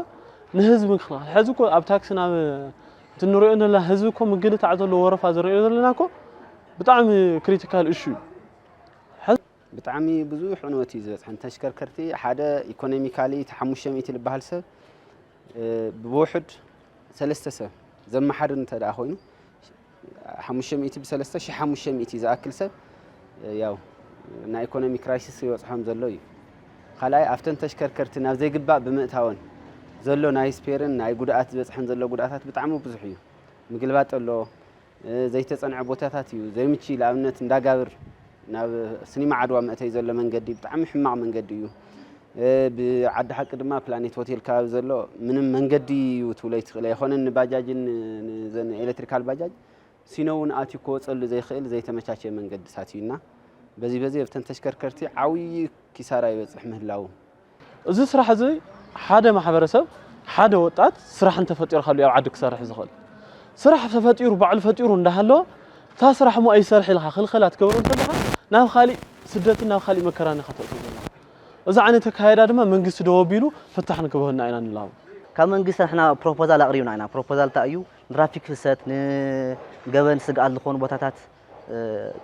ንህዝቢ ምክልኻል። ሕዚ እኮ ኣብ ታክሲ ናብ እቲ ንሪኦ ዘለና ህዝቢ እኮ ምግልታዕ ዘለዎ ወረፋ ዝሪኦ ዘለና እኮ ብጣዕሚ ክሪቲካል እሹ እዩ። ብጣዕሚ ብዙሕ ዕንወት እዩ ዝበፅሐን ተሽከርከርቲ ሓደ ኢኮኖሚካሊ እቲ ሓሙሽተ ሚእቲ ዝበሃል ሰብ ብውሑድ ሰለስተ ሰብ ዘመሓድር እንተ ደኣ ኮይኑ ሓሙሽተ ሚእቲ ብሰለስተ ሺሕ ሓሙሽተ ሚእቲ ዝኣክል ሰብ ያው ናይ ኢኮኖሚ ክራይሲስ ይበፅሖም ዘሎ እዩ። ካልኣይ ኣብተን ተሽከርከርቲ ናብ ዘይግባእ ብምእታወን ዘሎ ናይ ስፔርን ናይ ጉድኣት ዝበፅሐን ዘሎ ጉድኣታት ብጣዕሚ ብዙሕ እዩ። ምግልባጥ ኣሎ። ዘይተጸንዐ ቦታታት እዩ ዘይምቺ። ንኣብነት እንዳጋብር ናብ ስኒማ ዓድዋ መእተይ ዘሎ መንገዲ ብጣዕሚ ሕማቕ መንገዲ እዩ። ብዓዲ ሓቂ ድማ ፕላኔት ሆቴል ከባቢ ዘሎ ምንም መንገዲ እዩ ትብሎ ኣይትኽእል ኣይኮነን። ንባጃጅን ንዘን ኤሌክትሪካል ባጃጅ ሲኖ እውን ኣትዩ ክወፀሉ ዘይኽእል ዘይተመቻቸ መንገድታት እዩና በዚ በዚ ኣብተን ተሽከርከርቲ ዓብዪ ኪሳራ ይበፅሕ ምህላው። እዚ ስራሕ እዚ ሓደ ማሕበረሰብ ሓደ ወጣት ስራሕ እንተፈጢርካሉ ኣብ ዓዲ ክሰርሕ ዝኽእል። ስራሕ ተፈጢሩ ባዕሉ ፈጢሩ እንዳሃለወ እታ ስራሕ እሞ ኣይሰርሕ ኢልካ ክልከላ ትገብሮ እንተለኻ ናብ ካሊእ ስደትን ናብ ካሊእ መከራን ኢኻ ተእትዎ ዘለኻ። እዚ ዓይነት ኣካየዳ ድማ መንግስቲ ደው ኣቢሉ ፍታሕ ንክበህና ኢና ንላቦ። ካብ መንግስቲ ንሕና ፕሮፖዛል ኣቕሪብና ኢና። ፕሮፖዛል እንታይ እዩ? ንትራፊክ ፍሰት ንገበን ስግኣት ዝኾኑ ቦታታት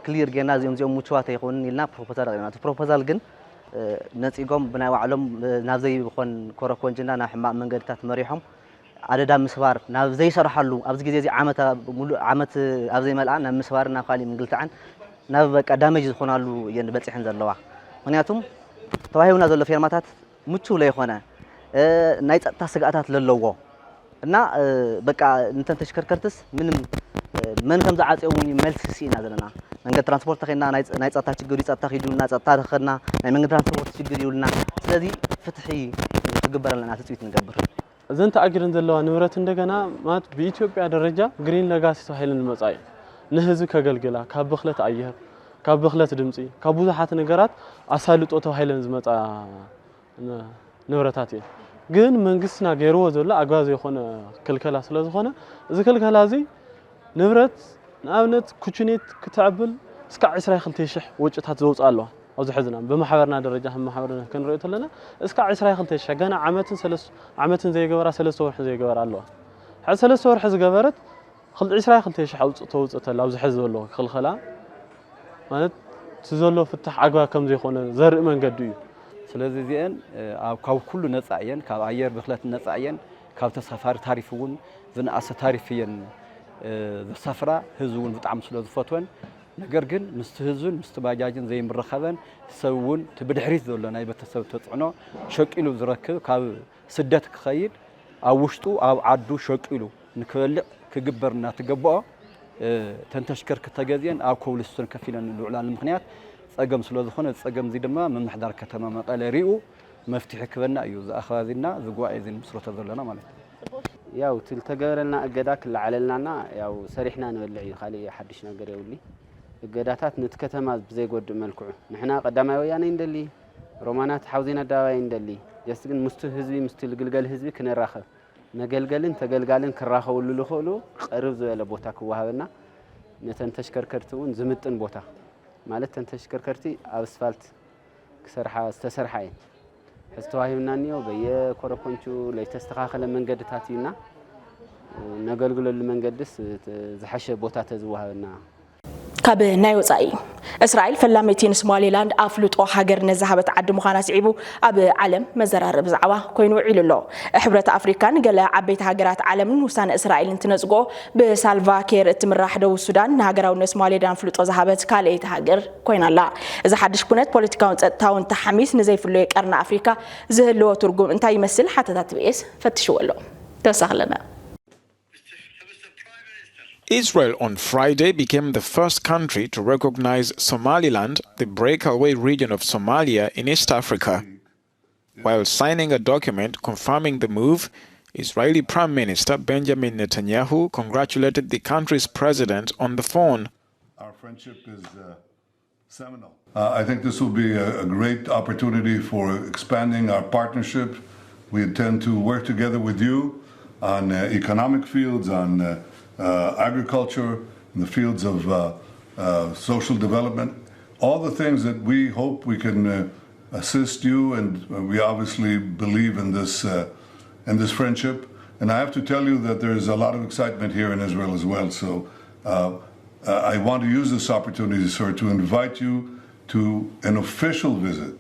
ክሊር ጌርና እዚኦም እዚኦም ምችዋት ኣይኮኑን ኢልና ፕሮፖዛል ኣቕሪብና። እቲ ፕሮፖዛል ግን ነፂጎም ብናይ ባዕሎም ናብ ዘይኮን ኮረኮንጅና ናብ ሕማቕ መንገድታት መሪሖም ኣደዳ ምስባር ናብ ዘይሰርሓሉ ኣብዚ ግዜ እዚ ዓመት ሙሉእ ዓመት ኣብ ዘይመልኣ ናብ ምስባርን ናብ ካሊእ ምግልታዕን ናብ በቃ ዳሜጅ ዝኾናሉ እየን በፂሐን ዘለዋ። ምክንያቱም ተዋሂቡና ዘሎ ፌርማታት ምቹው ለይኾነ ናይ ፀጥታ ስግኣታት ለለዎ እና በቃ እንተን ተሽከርከርትስ ምንም መን ከም ዝዓፅዮ እውን መልሲ ስኢና ዘለና መንገድ ትራንስፖርት ተኸና ናይ ፀጥታ ችግር እዩ። ፀጥታ ኪዱልና ፀጥታ ተኸና ናይ መንገድ ትራንስፖርት ችግር ይብልና። ስለዚ ፍትሒ ክግበረልና ኢና ትፅቢት ንገብር። እዘን ተኣጊረን ዘለዋ ንብረት እንደገና ማለት ብኢትዮጵያ ደረጃ ግሪን ለጋሲ ተባሂለን ዝመፃ እዩ። ንህዝቢ ከገልግላ ካብ ብኽለት ኣየር ካብ ብኽለት ድምፂ ካብ ብዙሓት ነገራት ኣሳልጦ ተባሂለን ዝመፃ ንብረታት እየን። ግን መንግስትና ገይርዎ ዘሎ ኣግባብ ዘይኮነ ክልከላ ስለ ዝኾነ እዚ ክልከላ እዚ ንብረት ንኣብነት ኩችኔት ክተዕብል እስካዕ ዕስራ ክልተ ሽሕ ወጭታት ዘውፅኣ ኣለዋ። ኣብዚ ሕዝና ብማሕበርና ደረጃ ከም ማሕበር ክንሪኦ ተለና እስካዕ ዕስራ ክልተ ሽሕ ገና ዓመትን ሰለስ ዓመትን ዘይገበራ ሰለስተ ወርሒ ዘይገበራ ኣለዋ። ሕዚ ሰለስተ ወርሒ ዝገበረት ክል ዕስራ ክልተ ሽሕ ኣውፅእ ተውፅእ ተላ ኣብዚ ሕዚ ዘሎ ክልከላ ማለት እቲ ዘሎ ፍታሕ ኣግባብ ከም ዘይኮነ ዘርኢ መንገዲ እዩ። ስለዚ እዚአን ኣብ ካብ ኩሉ ነፃ እየን፣ ካብ ኣየር ብክለት ነፃ እየን፣ ካብ ተሳፋሪ ታሪፍ እውን ዝነኣሰ ታሪፍ እየን ዘሳፍራ። ህዝቢ እውን ብጣዕሚ ስለ ዝፈትወን ነገር ግን ምስቲ ህዝብን ምስቲ ባጃጅን ዘይምረኸበን ሰብ እውን እቲ ብድሕሪት ዘሎ ናይ ቤተሰብ ተፅዕኖ ሸቂሉ ዝረክብ ካብ ስደት ክኸይድ ኣብ ውሽጡ ኣብ ዓዱ ሸቂሉ ንክበልዕ ክግበር እናተገበኦ እተን ተሽከርክ ተገዚአን ኣብ ኮብልስቶን ከፊለን ዝውዕላሉ ምኽንያት ፀገም ስለዝኾነ እዚ ፀገም እዚ ድማ ምምሕዳር ከተማ መቐለ ሪኡ መፍትሒ ክበና እዩ እዚ ኣኸባዚና እዚ ጉባኤ እዚ ንምስረቶ ዘለና ማለት እዩ። ያው እቲ ዝተገበረልና እገዳ ክለዓለልናና ያው ሰሪሕና ንበልዕ እዩ፣ ካሊእ ሓድሽ ነገር የብሉይ። እገዳታት ነቲ ከተማ ብዘይጎድእ መልክዑ ንሕና ቀዳማይ ወያነ ይንደሊ፣ ሮማናት ሓውዜን ኣደባባይ ይንደሊ፣ just ግን ምስቲ ህዝቢ ምስቲ ልግልገል ህዝቢ ክነራኸብ መገልገልን ተገልጋልን ክራኸብሉ ዝኽእሉ ቅርብ ዝበለ ቦታ ክወሃበና ነተን ተሽከርከርቲ እውን ዝምጥን ቦታ ማለት ተን ተሽከርከርቲ ኣብ ኣስፋልት ክሰርሓ ዝተሰርሓ እየን። ሕዚ ተዋሂብና እኒኦ በየኮረኮንቹ ለይተስተኻኸለ መንገድታት እዩና ነገልግለሉ መንገድስ ዝሓሸ ቦታ ተዝወሃበና። ካብ ናይ ወፃኢ እስራኤል ፈላመይቲ ንሶማሌላንድ ኣፍልጦ ሃገርነት ዝሃበት ዓዲ ምዃና ስዒቡ ኣብ ዓለም መዘራረቢ ዛዕባ ኮይኑ ውዒሉ ኣሎ። ሕብረት ኣፍሪካን ገለ ዓበይቲ ሃገራት ዓለምን ውሳነ እስራኤል እንትነፅጎ ብሳልቫ ኬር እትምራሕ ደቡብ ሱዳን ንሃገራውነት ሶማሌላንድ ኣፍልጦ ዝሃበት ካልኣይቲ ሃገር ኮይና ኣላ። እዚ ሓድሽ ኩነት ፖለቲካውን ፀጥታውን ተሓሚስ ንዘይፍለዮ ቀርኒ ኣፍሪካ ዝህልዎ ትርጉም እንታይ ይመስል? ሓተታ ትብኤስ ፈትሽዎ ኣሎ። ተወሳኽለና Israel on Friday became the first country to recognize Somaliland, the breakaway region of Somalia in East Africa. While signing a document confirming the move, Israeli Prime Minister Benjamin Netanyahu congratulated the country's president on the phone. Our friendship is uh, seminal. Uh, I think this will be a, a great opportunity for expanding our partnership. We intend to work together with you on uh, economic fields, on uh, uh, agriculture, in the fields of uh, uh, social development, all the things that we hope we can uh, assist you, and uh, we obviously believe in this uh, in this friendship. And I have to tell you that there is a lot of excitement here in Israel as well. So uh, I want to use this opportunity, sir, to invite you to an official visit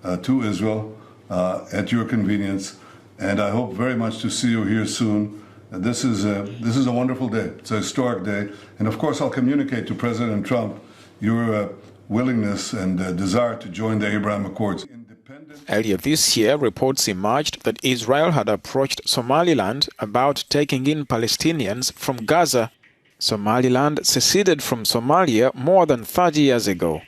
uh, to Israel uh, at your convenience. And I hope very much to see you here soon. This is a, this is a wonderful day. It's a historic day. And of course, I'll communicate to President Trump your uh, willingness and uh, desire to join the Abraham Accords. Earlier this year, reports emerged that Israel had approached Somaliland about taking in Palestinians from Gaza. Somaliland seceded from Somalia more than thirty years ago.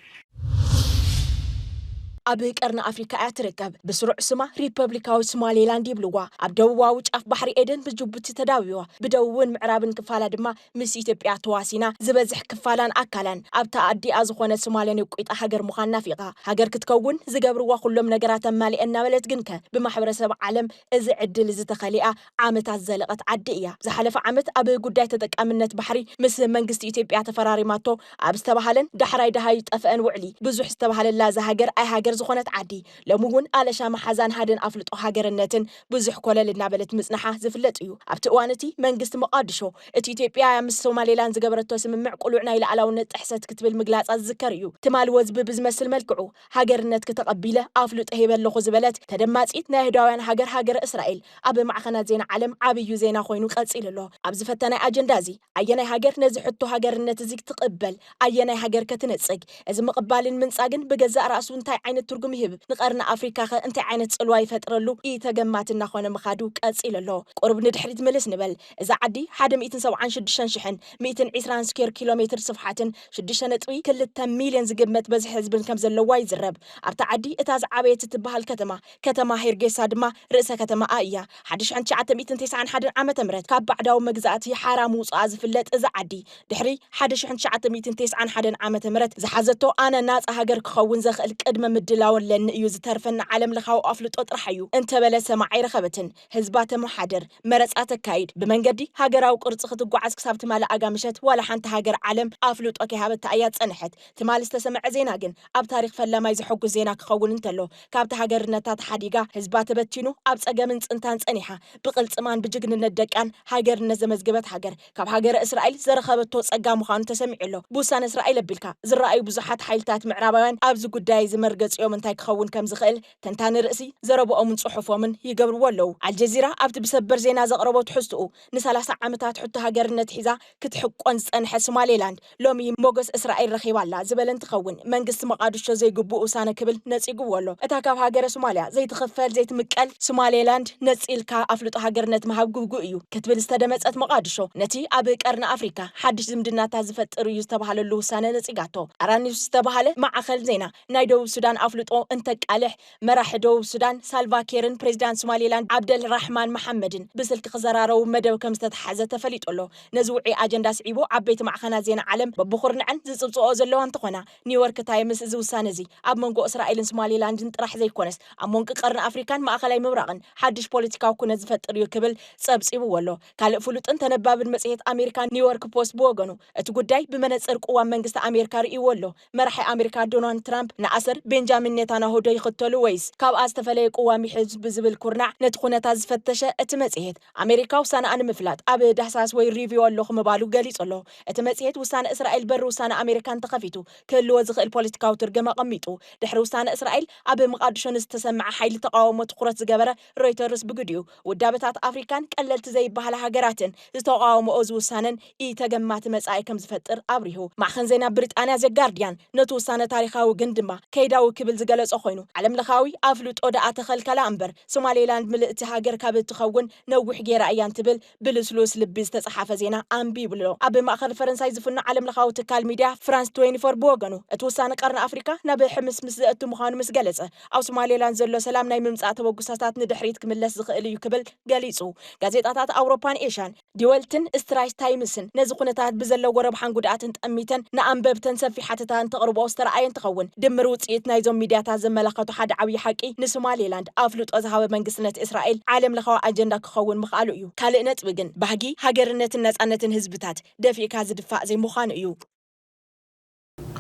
ኣብ ቀርኒ ኣፍሪካ እያ ትርከብ። ብስሩዕ ስማ ሪፐብሊካዊ ሶማሌላንድ ይብልዋ። ኣብ ደቡባዊ ጫፍ ባሕሪ ኤደን ብጅቡቲ ተዳዊዋ፣ ብደቡብን ምዕራብን ክፋላ ድማ ምስ ኢትዮጵያ ተዋሲና፣ ዝበዝሕ ክፋላን ኣካላን ኣብታ ኣዲኣ ዝኾነ ሶማልያ ነቂጣ ሃገር ምዃን ናፊቓ። ሃገር ክትከውን ዝገብርዋ ኩሎም ነገራት ኣማሊአ እናበለት ግንከ ብማሕበረሰብ ዓለም እዚ ዕድል እዚ ተኸሊኣ ዓመታት ዘለቐት ዓዲ እያ። ዝሓለፈ ዓመት ኣብ ጉዳይ ተጠቃምነት ባሕሪ ምስ መንግስቲ ኢትዮጵያ ተፈራሪማቶ ኣብ ዝተባሃለን ዳሕራይ ደሃዩ ጠፍአን ውዕሊ ብዙሕ ዝተባሃለላ እዛ ሃገር ኣይ ሃገር ዝኾነት ዓዲ ሎሚ እውን ኣለሻ መሓዛን ሃደን ኣፍልጦ ሃገርነትን ብዙሕ ኮለል እናበለት ምጽንሓ ዝፍለጥ እዩ። ኣብቲ እዋን እቲ መንግስቲ መቃድሾ እቲ ኢትዮጵያ ምስ ሶማሌላንድ ዝገበረቶ ስምምዕ ቁሉዕ ናይ ላዕላውነት ጥሕሰት ክትብል ምግላጻ ዝዝከር እዩ። ትማሊ ወዝቢ ብዝመስል መልክዑ ሃገርነት ክተቐቢለ ኣፍልጦ ሂበ ኣለኹ ዝበለት ተደማጺት ናይ ኣህዳውያን ሃገር ሃገረ እስራኤል ኣብ ማዕኸናት ዜና ዓለም ዓብዩ ዜና ኮይኑ ቀጺሉ ኣሎ። ኣብዚ ፈታናይ ኣጀንዳ እዚ ኣየናይ ሃገር ነዚ ሕቶ ሃገርነት እዚ ትቕበል ኣየናይ ሃገር ከ ትነጽግ? እዚ ምቕባልን ምንጻግን ብገዛእ ራእሱ እንታይ ዓይነት ትርጉም ይህብ? ንቐርኒ ኣፍሪካ ኸ እንታይ ዓይነት ጽልዋ ይፈጥረሉ? ኢተገማቲ እናኾነ ምኻዱ ቀጺሉ ኣሎ። ቁሩብ ንድሕሪት ምልስ ንበል። እዛ ዓዲ ሓደ ሚእትን ሰብዓን ሽዱሽተን ሽሕን ሚእትን ዕስራን ስኩዌር ኪሎ ሜትር ስፍሓትን ሽዱሽተ ነጥቢ ክልተ ሚልዮን ዝግመት በዝሒ ህዝብን ከም ዘለዋ ይዝረብ። ኣብታ ዓዲ እታ ዝዓበየት እትበሃል ከተማ ከተማ ሄርጌሳ ድማ ርእሰ ከተማኣ እያ። ሓደ ሽሕን ትሽዓተ ሚእትን ተስዓን ሓደን ዓመተ ምህረት ካብ ባዕዳዊ መግዛእቲ ሓራ ምውፅኣ ዝፍለጥ እዛ ዓዲ ድሕሪ ሓደ ሽሕን ትሽዓተ ሚእትን ተስዓን ሓደን ዓመተ ምህረት ዝሓዘቶ ኣነ ናፃ ሃገር ክኸውን ዘኽእል ቅድመ ምድላው ኣለኒ እዩ ዝተርፈኒ ዓለም ለኻዊ ኣፍልጦ ጥራሕ እዩ እንተበለ ሰማዕ ኣይረኸበትን። ህዝባ ተመሓደር፣ መረፃ ተካይድ፣ ብመንገዲ ሃገራዊ ቅርፂ ክትጓዓዝ ክሳብ ትማሊ ኣጋ ምሸት ዋላ ሓንቲ ሃገር ዓለም ኣፍልጦ ከይሃበታ እያ ዝፀንሐት። ትማሊ ዝተሰምዐ ዜና ግን ኣብ ታሪኽ ፈላማይ ዘሐጉስ ዜና ክኸውን እንተሎ ካብቲ ሃገርነታ ተሓዲጋ ህዝባ ተበቲኑ ኣብ ፀገምን ፅንታን ፀኒሓ ብቅልፅማን ብጅግንነት ደቃን ሃገርነት ዘመዝገበት ሃገር ካብ ሃገረ እስራኤል ዘረኸበቶ ፀጋ ምዃኑ ተሰሚዑ ኣሎ። ብውሳነ እስራኤል ኣቢልካ ዝረኣዩ ብዙሓት ሓይልታት ምዕራባውያን ኣብዚ ጉዳይ እዚ መርገፂኦም እንታይ ክኸውን ከም ዝኽእል ተንታኒ ርእሲ ዘረብኦምን ፅሑፎምን ይገብርዎ ኣለዉ። ኣልጀዚራ ኣብቲ ብሰበር ዜና ዘቕረቦ ትሕዝትኡ ንሰላሳ ዓመታት ሕቶ ሃገርነት ሒዛ ክትሕቆን ዝፀንሐ ሶማሌላንድ ሎሚ ሞገስ እስራኤል ረኺባ ኣላ ዝበለ እንትኸውን መንግስቲ መቓድሾ ዘይግቡእ ውሳነ ክብል ነፂግዎ ኣሎ። እታ ካብ ሃገረ ሶማልያ ዘይትኽፈል ዘይትምቀል ሶማሌላንድ ነፂልካ ኣፍልጦ ሃገርነት ምሃብ ግቡእ እዩ ክትብል ዝተደመፀት መቓድሾ ነቲ ኣብ ቀርኒ ኣፍሪካ ሓድሽ ዝምድናታት ዝፈጥር እዩ ዝተባሃለሉ ውሳነ ነፂጋቶ። ኣራኒውስ ዝተባሃለ ማዕኸል ዜና ናይ ደቡብ ሱዳን ኣፍልጦ እንተቃልሕ መራሒ ደቡብ ሱዳን ሳልቫ ኬርን ፕሬዚዳንት ሶማሌላንድ ዓብደል ራሕማን መሓመድን ብስልኪ ክዘራረቡ መደብ ከም ዝተተሓዘ ተፈሊጡ ኣሎ። ነዚ ውዑይ ኣጀንዳ ስዒቡ ዓበይቲ ማዕኸናት ዜና ዓለም በብኹርንዐን ዝፅብፅኦ ዘለዋ እንተኾና ኒውዮርክ ታይምስ እዚ ውሳነ እዚ ኣብ መንጎ እስራኤልን ሶማሌላንድን ጥራሕ ዘይኮነስ ኣብ መንጎ ቀርኒ ኣፍሪካን ማእኸላይ ምብራቕን ሓድሽ ፖለቲካዊ ኩነት ዝፈጥር እዩ ክብል ፀብፂብዎ ኣሎ። ካልእ ፍሉጥን ተነባብን መፅሄት ኣሜሪካ ኒውዮርክ ፖስት ብወገኑ እቲ ጉዳይ ብመነፅር ቅዋም መንግስቲ ኣሜሪካ ርእይዎ ኣሎ። መራሒ ኣሜሪካ ዶናልድ ትራምፕ ንኣሰር ቤንጃሚን ኔታንያሁ ዶ ይኽተሉ ወይስ ካብኣ ዝተፈለየ ቅዋም ይሕዝ ብዝብል ኩርናዕ ነቲ ኩነታት ዝፈተሸ እቲ መጽሔት ኣሜሪካ ውሳነኣ ንምፍላጥ ኣብ ዳህሳስ ወይ ሪቪው ኣለኹ ምባሉ ገሊጹ ኣሎ። እቲ መጽሔት ውሳነ እስራኤል በሪ ውሳነ ኣሜሪካ እንተኸፊቱ ክህልዎ ዝኽእል ፖለቲካዊ ትርገም ኣቐሚጡ። ድሕሪ ውሳነ እስራኤል ኣብ መቓድሾ ንዝተሰምዐ ሓይሊ ተቓውሞ ትኹረት ዝገበረ ሮይተርስ ብግዲኡ ውዳበታት ኣፍሪካን ቀለልቲ ዘይበሃላ ሃገራትን ዝተቓወመኦ ዝውሳነን ኢተገማቲ መጻኢ ከም ዝፈጥር ኣብሪሁ። ማዕኸን ዜና ብሪጣንያ ዘ ጋርዲያን ነቲ ውሳነ ታሪኻዊ ግን ድማ ከይዳዊ ክብል ዝገለጾ ኮይኑ ዓለም ለኻዊ ኣፍልጦ ደኣ ተኸልከላ እምበር ሶማሌላንድ ምልእቲ ሃገር ካብ እትኸውን ነዊሕ ጌራ እያ እንትብል ብልስሉስ ልቢ ዝተጸሓፈ ዜና ኣንቢቡ ኣሎ። ኣብ ማእኸል ፈረንሳይ ዝፍኖ ዓለም ለኻዊ ትካል ሚድያ ፍራንስ ትዌንቲ ፎር ብወገኑ እቲ ውሳነ ቀርኒ ኣፍሪካ ናብ ሕምስምስ ዘእቱ ምዃኑ ምስ ገለጸ ኣብ ሶማሌላንድ ዘሎ ሰላም ናይ ምምጻእ ተበግሶታት ንድሕሪት ክምለስ ዝኽእል እዩ ክብል ገሊጹ። ጋዜጣታት ኣውሮፓን ኤሽያን ዲወልትን ስትራይት ታይምስን ነዚ ኩነታት ብዘለዎ ረብሓን ጉድኣትን ጠሚተን ንኣንበብተን ሰፊሕ ሓተታ እንተቕርቦ ዝተረኣየ እንትኸውን ድምር ውፅኢት ናይዞም ሚድያታት ዘመላኸቱ ሓደ ዓብዪ ሓቂ ንሶማሌላንድ ኣፍልጦ ዝሃበ መንግስቲ ነቲ እስራኤል ዓለም ለኻዊ ኣጀንዳ ክኸውን ምኽኣሉ እዩ። ካልእ ነጥቢ ግን ባህጊ ሃገርነትን ነፃነትን ህዝብታት ደፊእካ ዝድፋእ ዘይምዃኑ እዩ።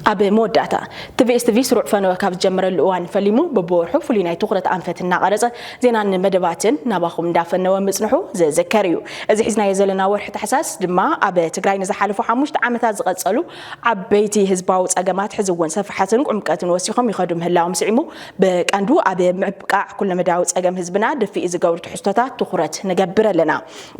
ኣብ መወዳእታ ቲቪኤስ ቲቪ ስሩዕ ፈነወ ካብ ዝጀመረሉ እዋን ፈሊሙ በብወርሑ ፍሉይ ናይ ትኹረት ኣንፈት እናቐረፀ ዜናን መደባትን ናባኹም እንዳፈነወ ምፅንሑ ዝዝከር እዩ። እዚ ሒዝናዮ ዘለና ወርሒ ታሕሳስ ድማ ኣብ ትግራይ ንዝሓለፉ ሓሙሽተ ዓመታት ዝቐፀሉ ዓበይቲ ህዝባዊ ፀገማት ሕዚ እውን ሰፍሓትን ቁምቀትን ወሲኾም ይኸዱ ምህላዎም ስዒሙ ብቀንዱ ኣብ ምብቃዕ ኩለመዳያዊ ፀገም ህዝብና ድፍኢ ዝገብሩ ትሕዝቶታት ትኹረት ንገብር ኣለና።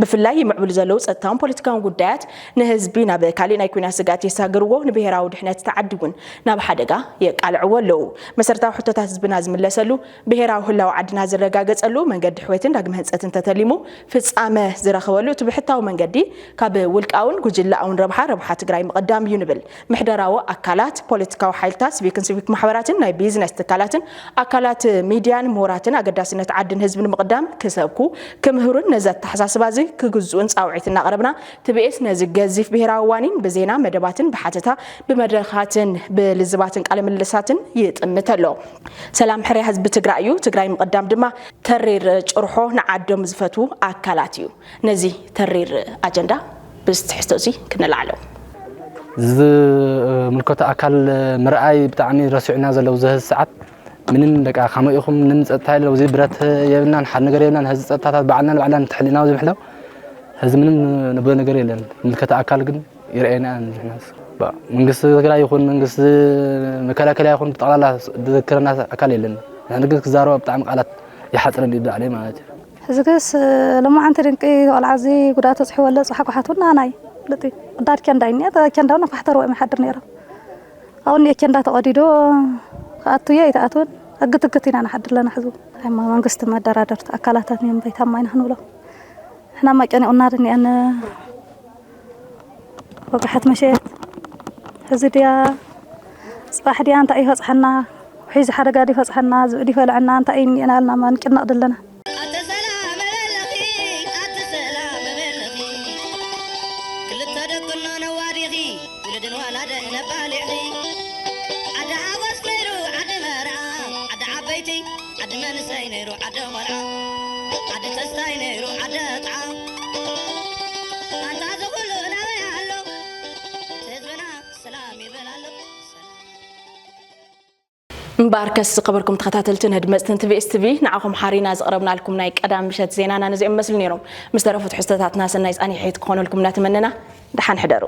ብፍላይ ይምዕብሉ ዘለዉ ፀጥታውን ፖለቲካውን ጉዳያት ንህዝቢ ናብ ካሊእ ናይ ኲናት ስግኣት የሳግርዎ፣ ንብሄራዊ ድሕነት ተዓቢ እውን ናብ ሓደጋ የቃልዕዎ ኣለዉ። መሰረታዊ ሕቶታት ህዝብና ዝምለሰሉ፣ ብሄራዊ ህላወ ዓድና ዝረጋገጸሉ፣ መንገዲ ሕውየትን ዳግመ ህንጸትን ተተሊሙ ፍጻመ ዝረኸበሉ፣ እቲ ብሕታዊ መንገዲ ካብ ውልቃውን ጉጅላውን ረብሓ፣ ረብሓ ትግራይ ምቕዳም እዩ ንብል። ምሕደራዊ ኣካላት፣ ፖለቲካዊ ሓይልታት፣ ሲቪክን ሲቪክ ማሕበራትን ናይ ቢዝነስ ትካላትን ኣካላት ሚድያን ምሁራትን ኣገዳስነት ዓድን ህዝብን ምቕዳም ክሰብኩ፣ ክምህሩን ነዚ ኣተሓሳስባ እዚ ክግዝኡን ጻውዒት እናቕረብና፣ ቲቢኤስ ነዚ ገዚፍ ብሄራዊ ዋኒን ብዜና መደባትን ብሓተታ ብመድረኻትን ብልዝባትን ቃለ ምልልሳትን ይጥምት ኣሎ። ሰላም ሕርያ ህዝቢ ትግራይ እዩ። ትግራይ ምቕዳም ድማ ተሪር ጭርሖ ንዓዶም ዝፈትዉ ኣካላት እዩ። ነዚ ተሪር ኣጀንዳ ብዚ ትሕዝቶ እዚ ክንላዕሎ። ዝምልከቶ ኣካል ምርኣይ ብጣዕሚ ረሲዑና ዘሎ ኣብዚ ሕዚ ሰዓት። ምንም በቃ ከመይ ኢኹም፣ ምንም ጸጥታ የለ፣ ኣብዚ ብረት የብልናን፣ ሓደ ነገር የብልናን። ሕዚ ጸጥታታት ባዕልና ንባዕልና ንትሕል ኢና ኣብዚ ምሕላው። ሕዚ ምንም ንብሎ ነገር የለን። ዝምልከቶ ኣካል ግን ይርኣየና ንሕናስ። በ-፣ መንግስቲ ትግራይ ይኹን መንግስቲ መከላከልያ ይኹን ብጠቕላላ ዝዝክረና ኣካል የለን። ንሕና ግን ክዛረባ ብጣዕሚ ቃላት ይሓፅረኒ እዩ ብዛዕባይ ማለት እዩ። ሕዚ ግስ ሎማዓንቲ ድንቂ ቆልዓ እዚ ጉድኣት ተፅሒወለ ፅሓ ጓሓት እውን ናናይ ልጢ ቅዳድ ኬንዳ እዩ እኒአ ኬንዳ እውን ኣፋሕተርዎ እዮም ይሓድር ነይሮም ኣብኡ እኒአ ኬንዳ ተቐዲዶ ክኣቱ እየ ኣይትኣትውን እግትግት ኢና ንሓድር ኣለና ሕዚ እሞ መንግስቲ መደራደርቲ ኣካላታት እዮም በይታማ ኢና ክንብሎ ንሕና ማ ጨኒቑና ድኒአን ወጋሓት መሸት ሕዚ ድያ ፅባሕ ድያ እንታይ ይፈፅሐና ውሒዚ ሓደጋ ድዩ ይፈፅሐና ዝብኢ ድዩ ይፈልዐና እንታይ እዩ እኒአና ኣልና ማ ንጭነቕ ድለና ኣቲ ሰላም በለኺ ኣቲ ሰላም በለኺ ክልተ ደቅኖ ነዋዲኺ ውሉድን ዋላደን ነባሊዕኺ ዓዲ ሓጎስ ነይሩ ዓዲ መርዓ ዓዲ ዓበይቲ ዓዲ መንእሰይ ነይሩ ዓዲ ቆልዓ ዓዲ ተስታይ ነይሩ ዓዲ ጥዓ ኣንታ እዚ ኩሉ ናበይ ኣሎ ህዝብና ሰላም ይበል ኣሎ እምበኣርከስ ዝኸበርኩም ተኸታተልትን ኣድመፅትን ቲቢኤስ ቲቪ ንዓኹም ሓሪና ዝቕረብናልኩም ናይ ቀዳም ምሸት ዜናና ነዚኦም መስሉ ነይሮም። ምስ ተረፉ ትሕዝቶታትና ሰናይ ፃኒሒት ክኾነልኩም እናተመነና ደሓን ሕደሩ።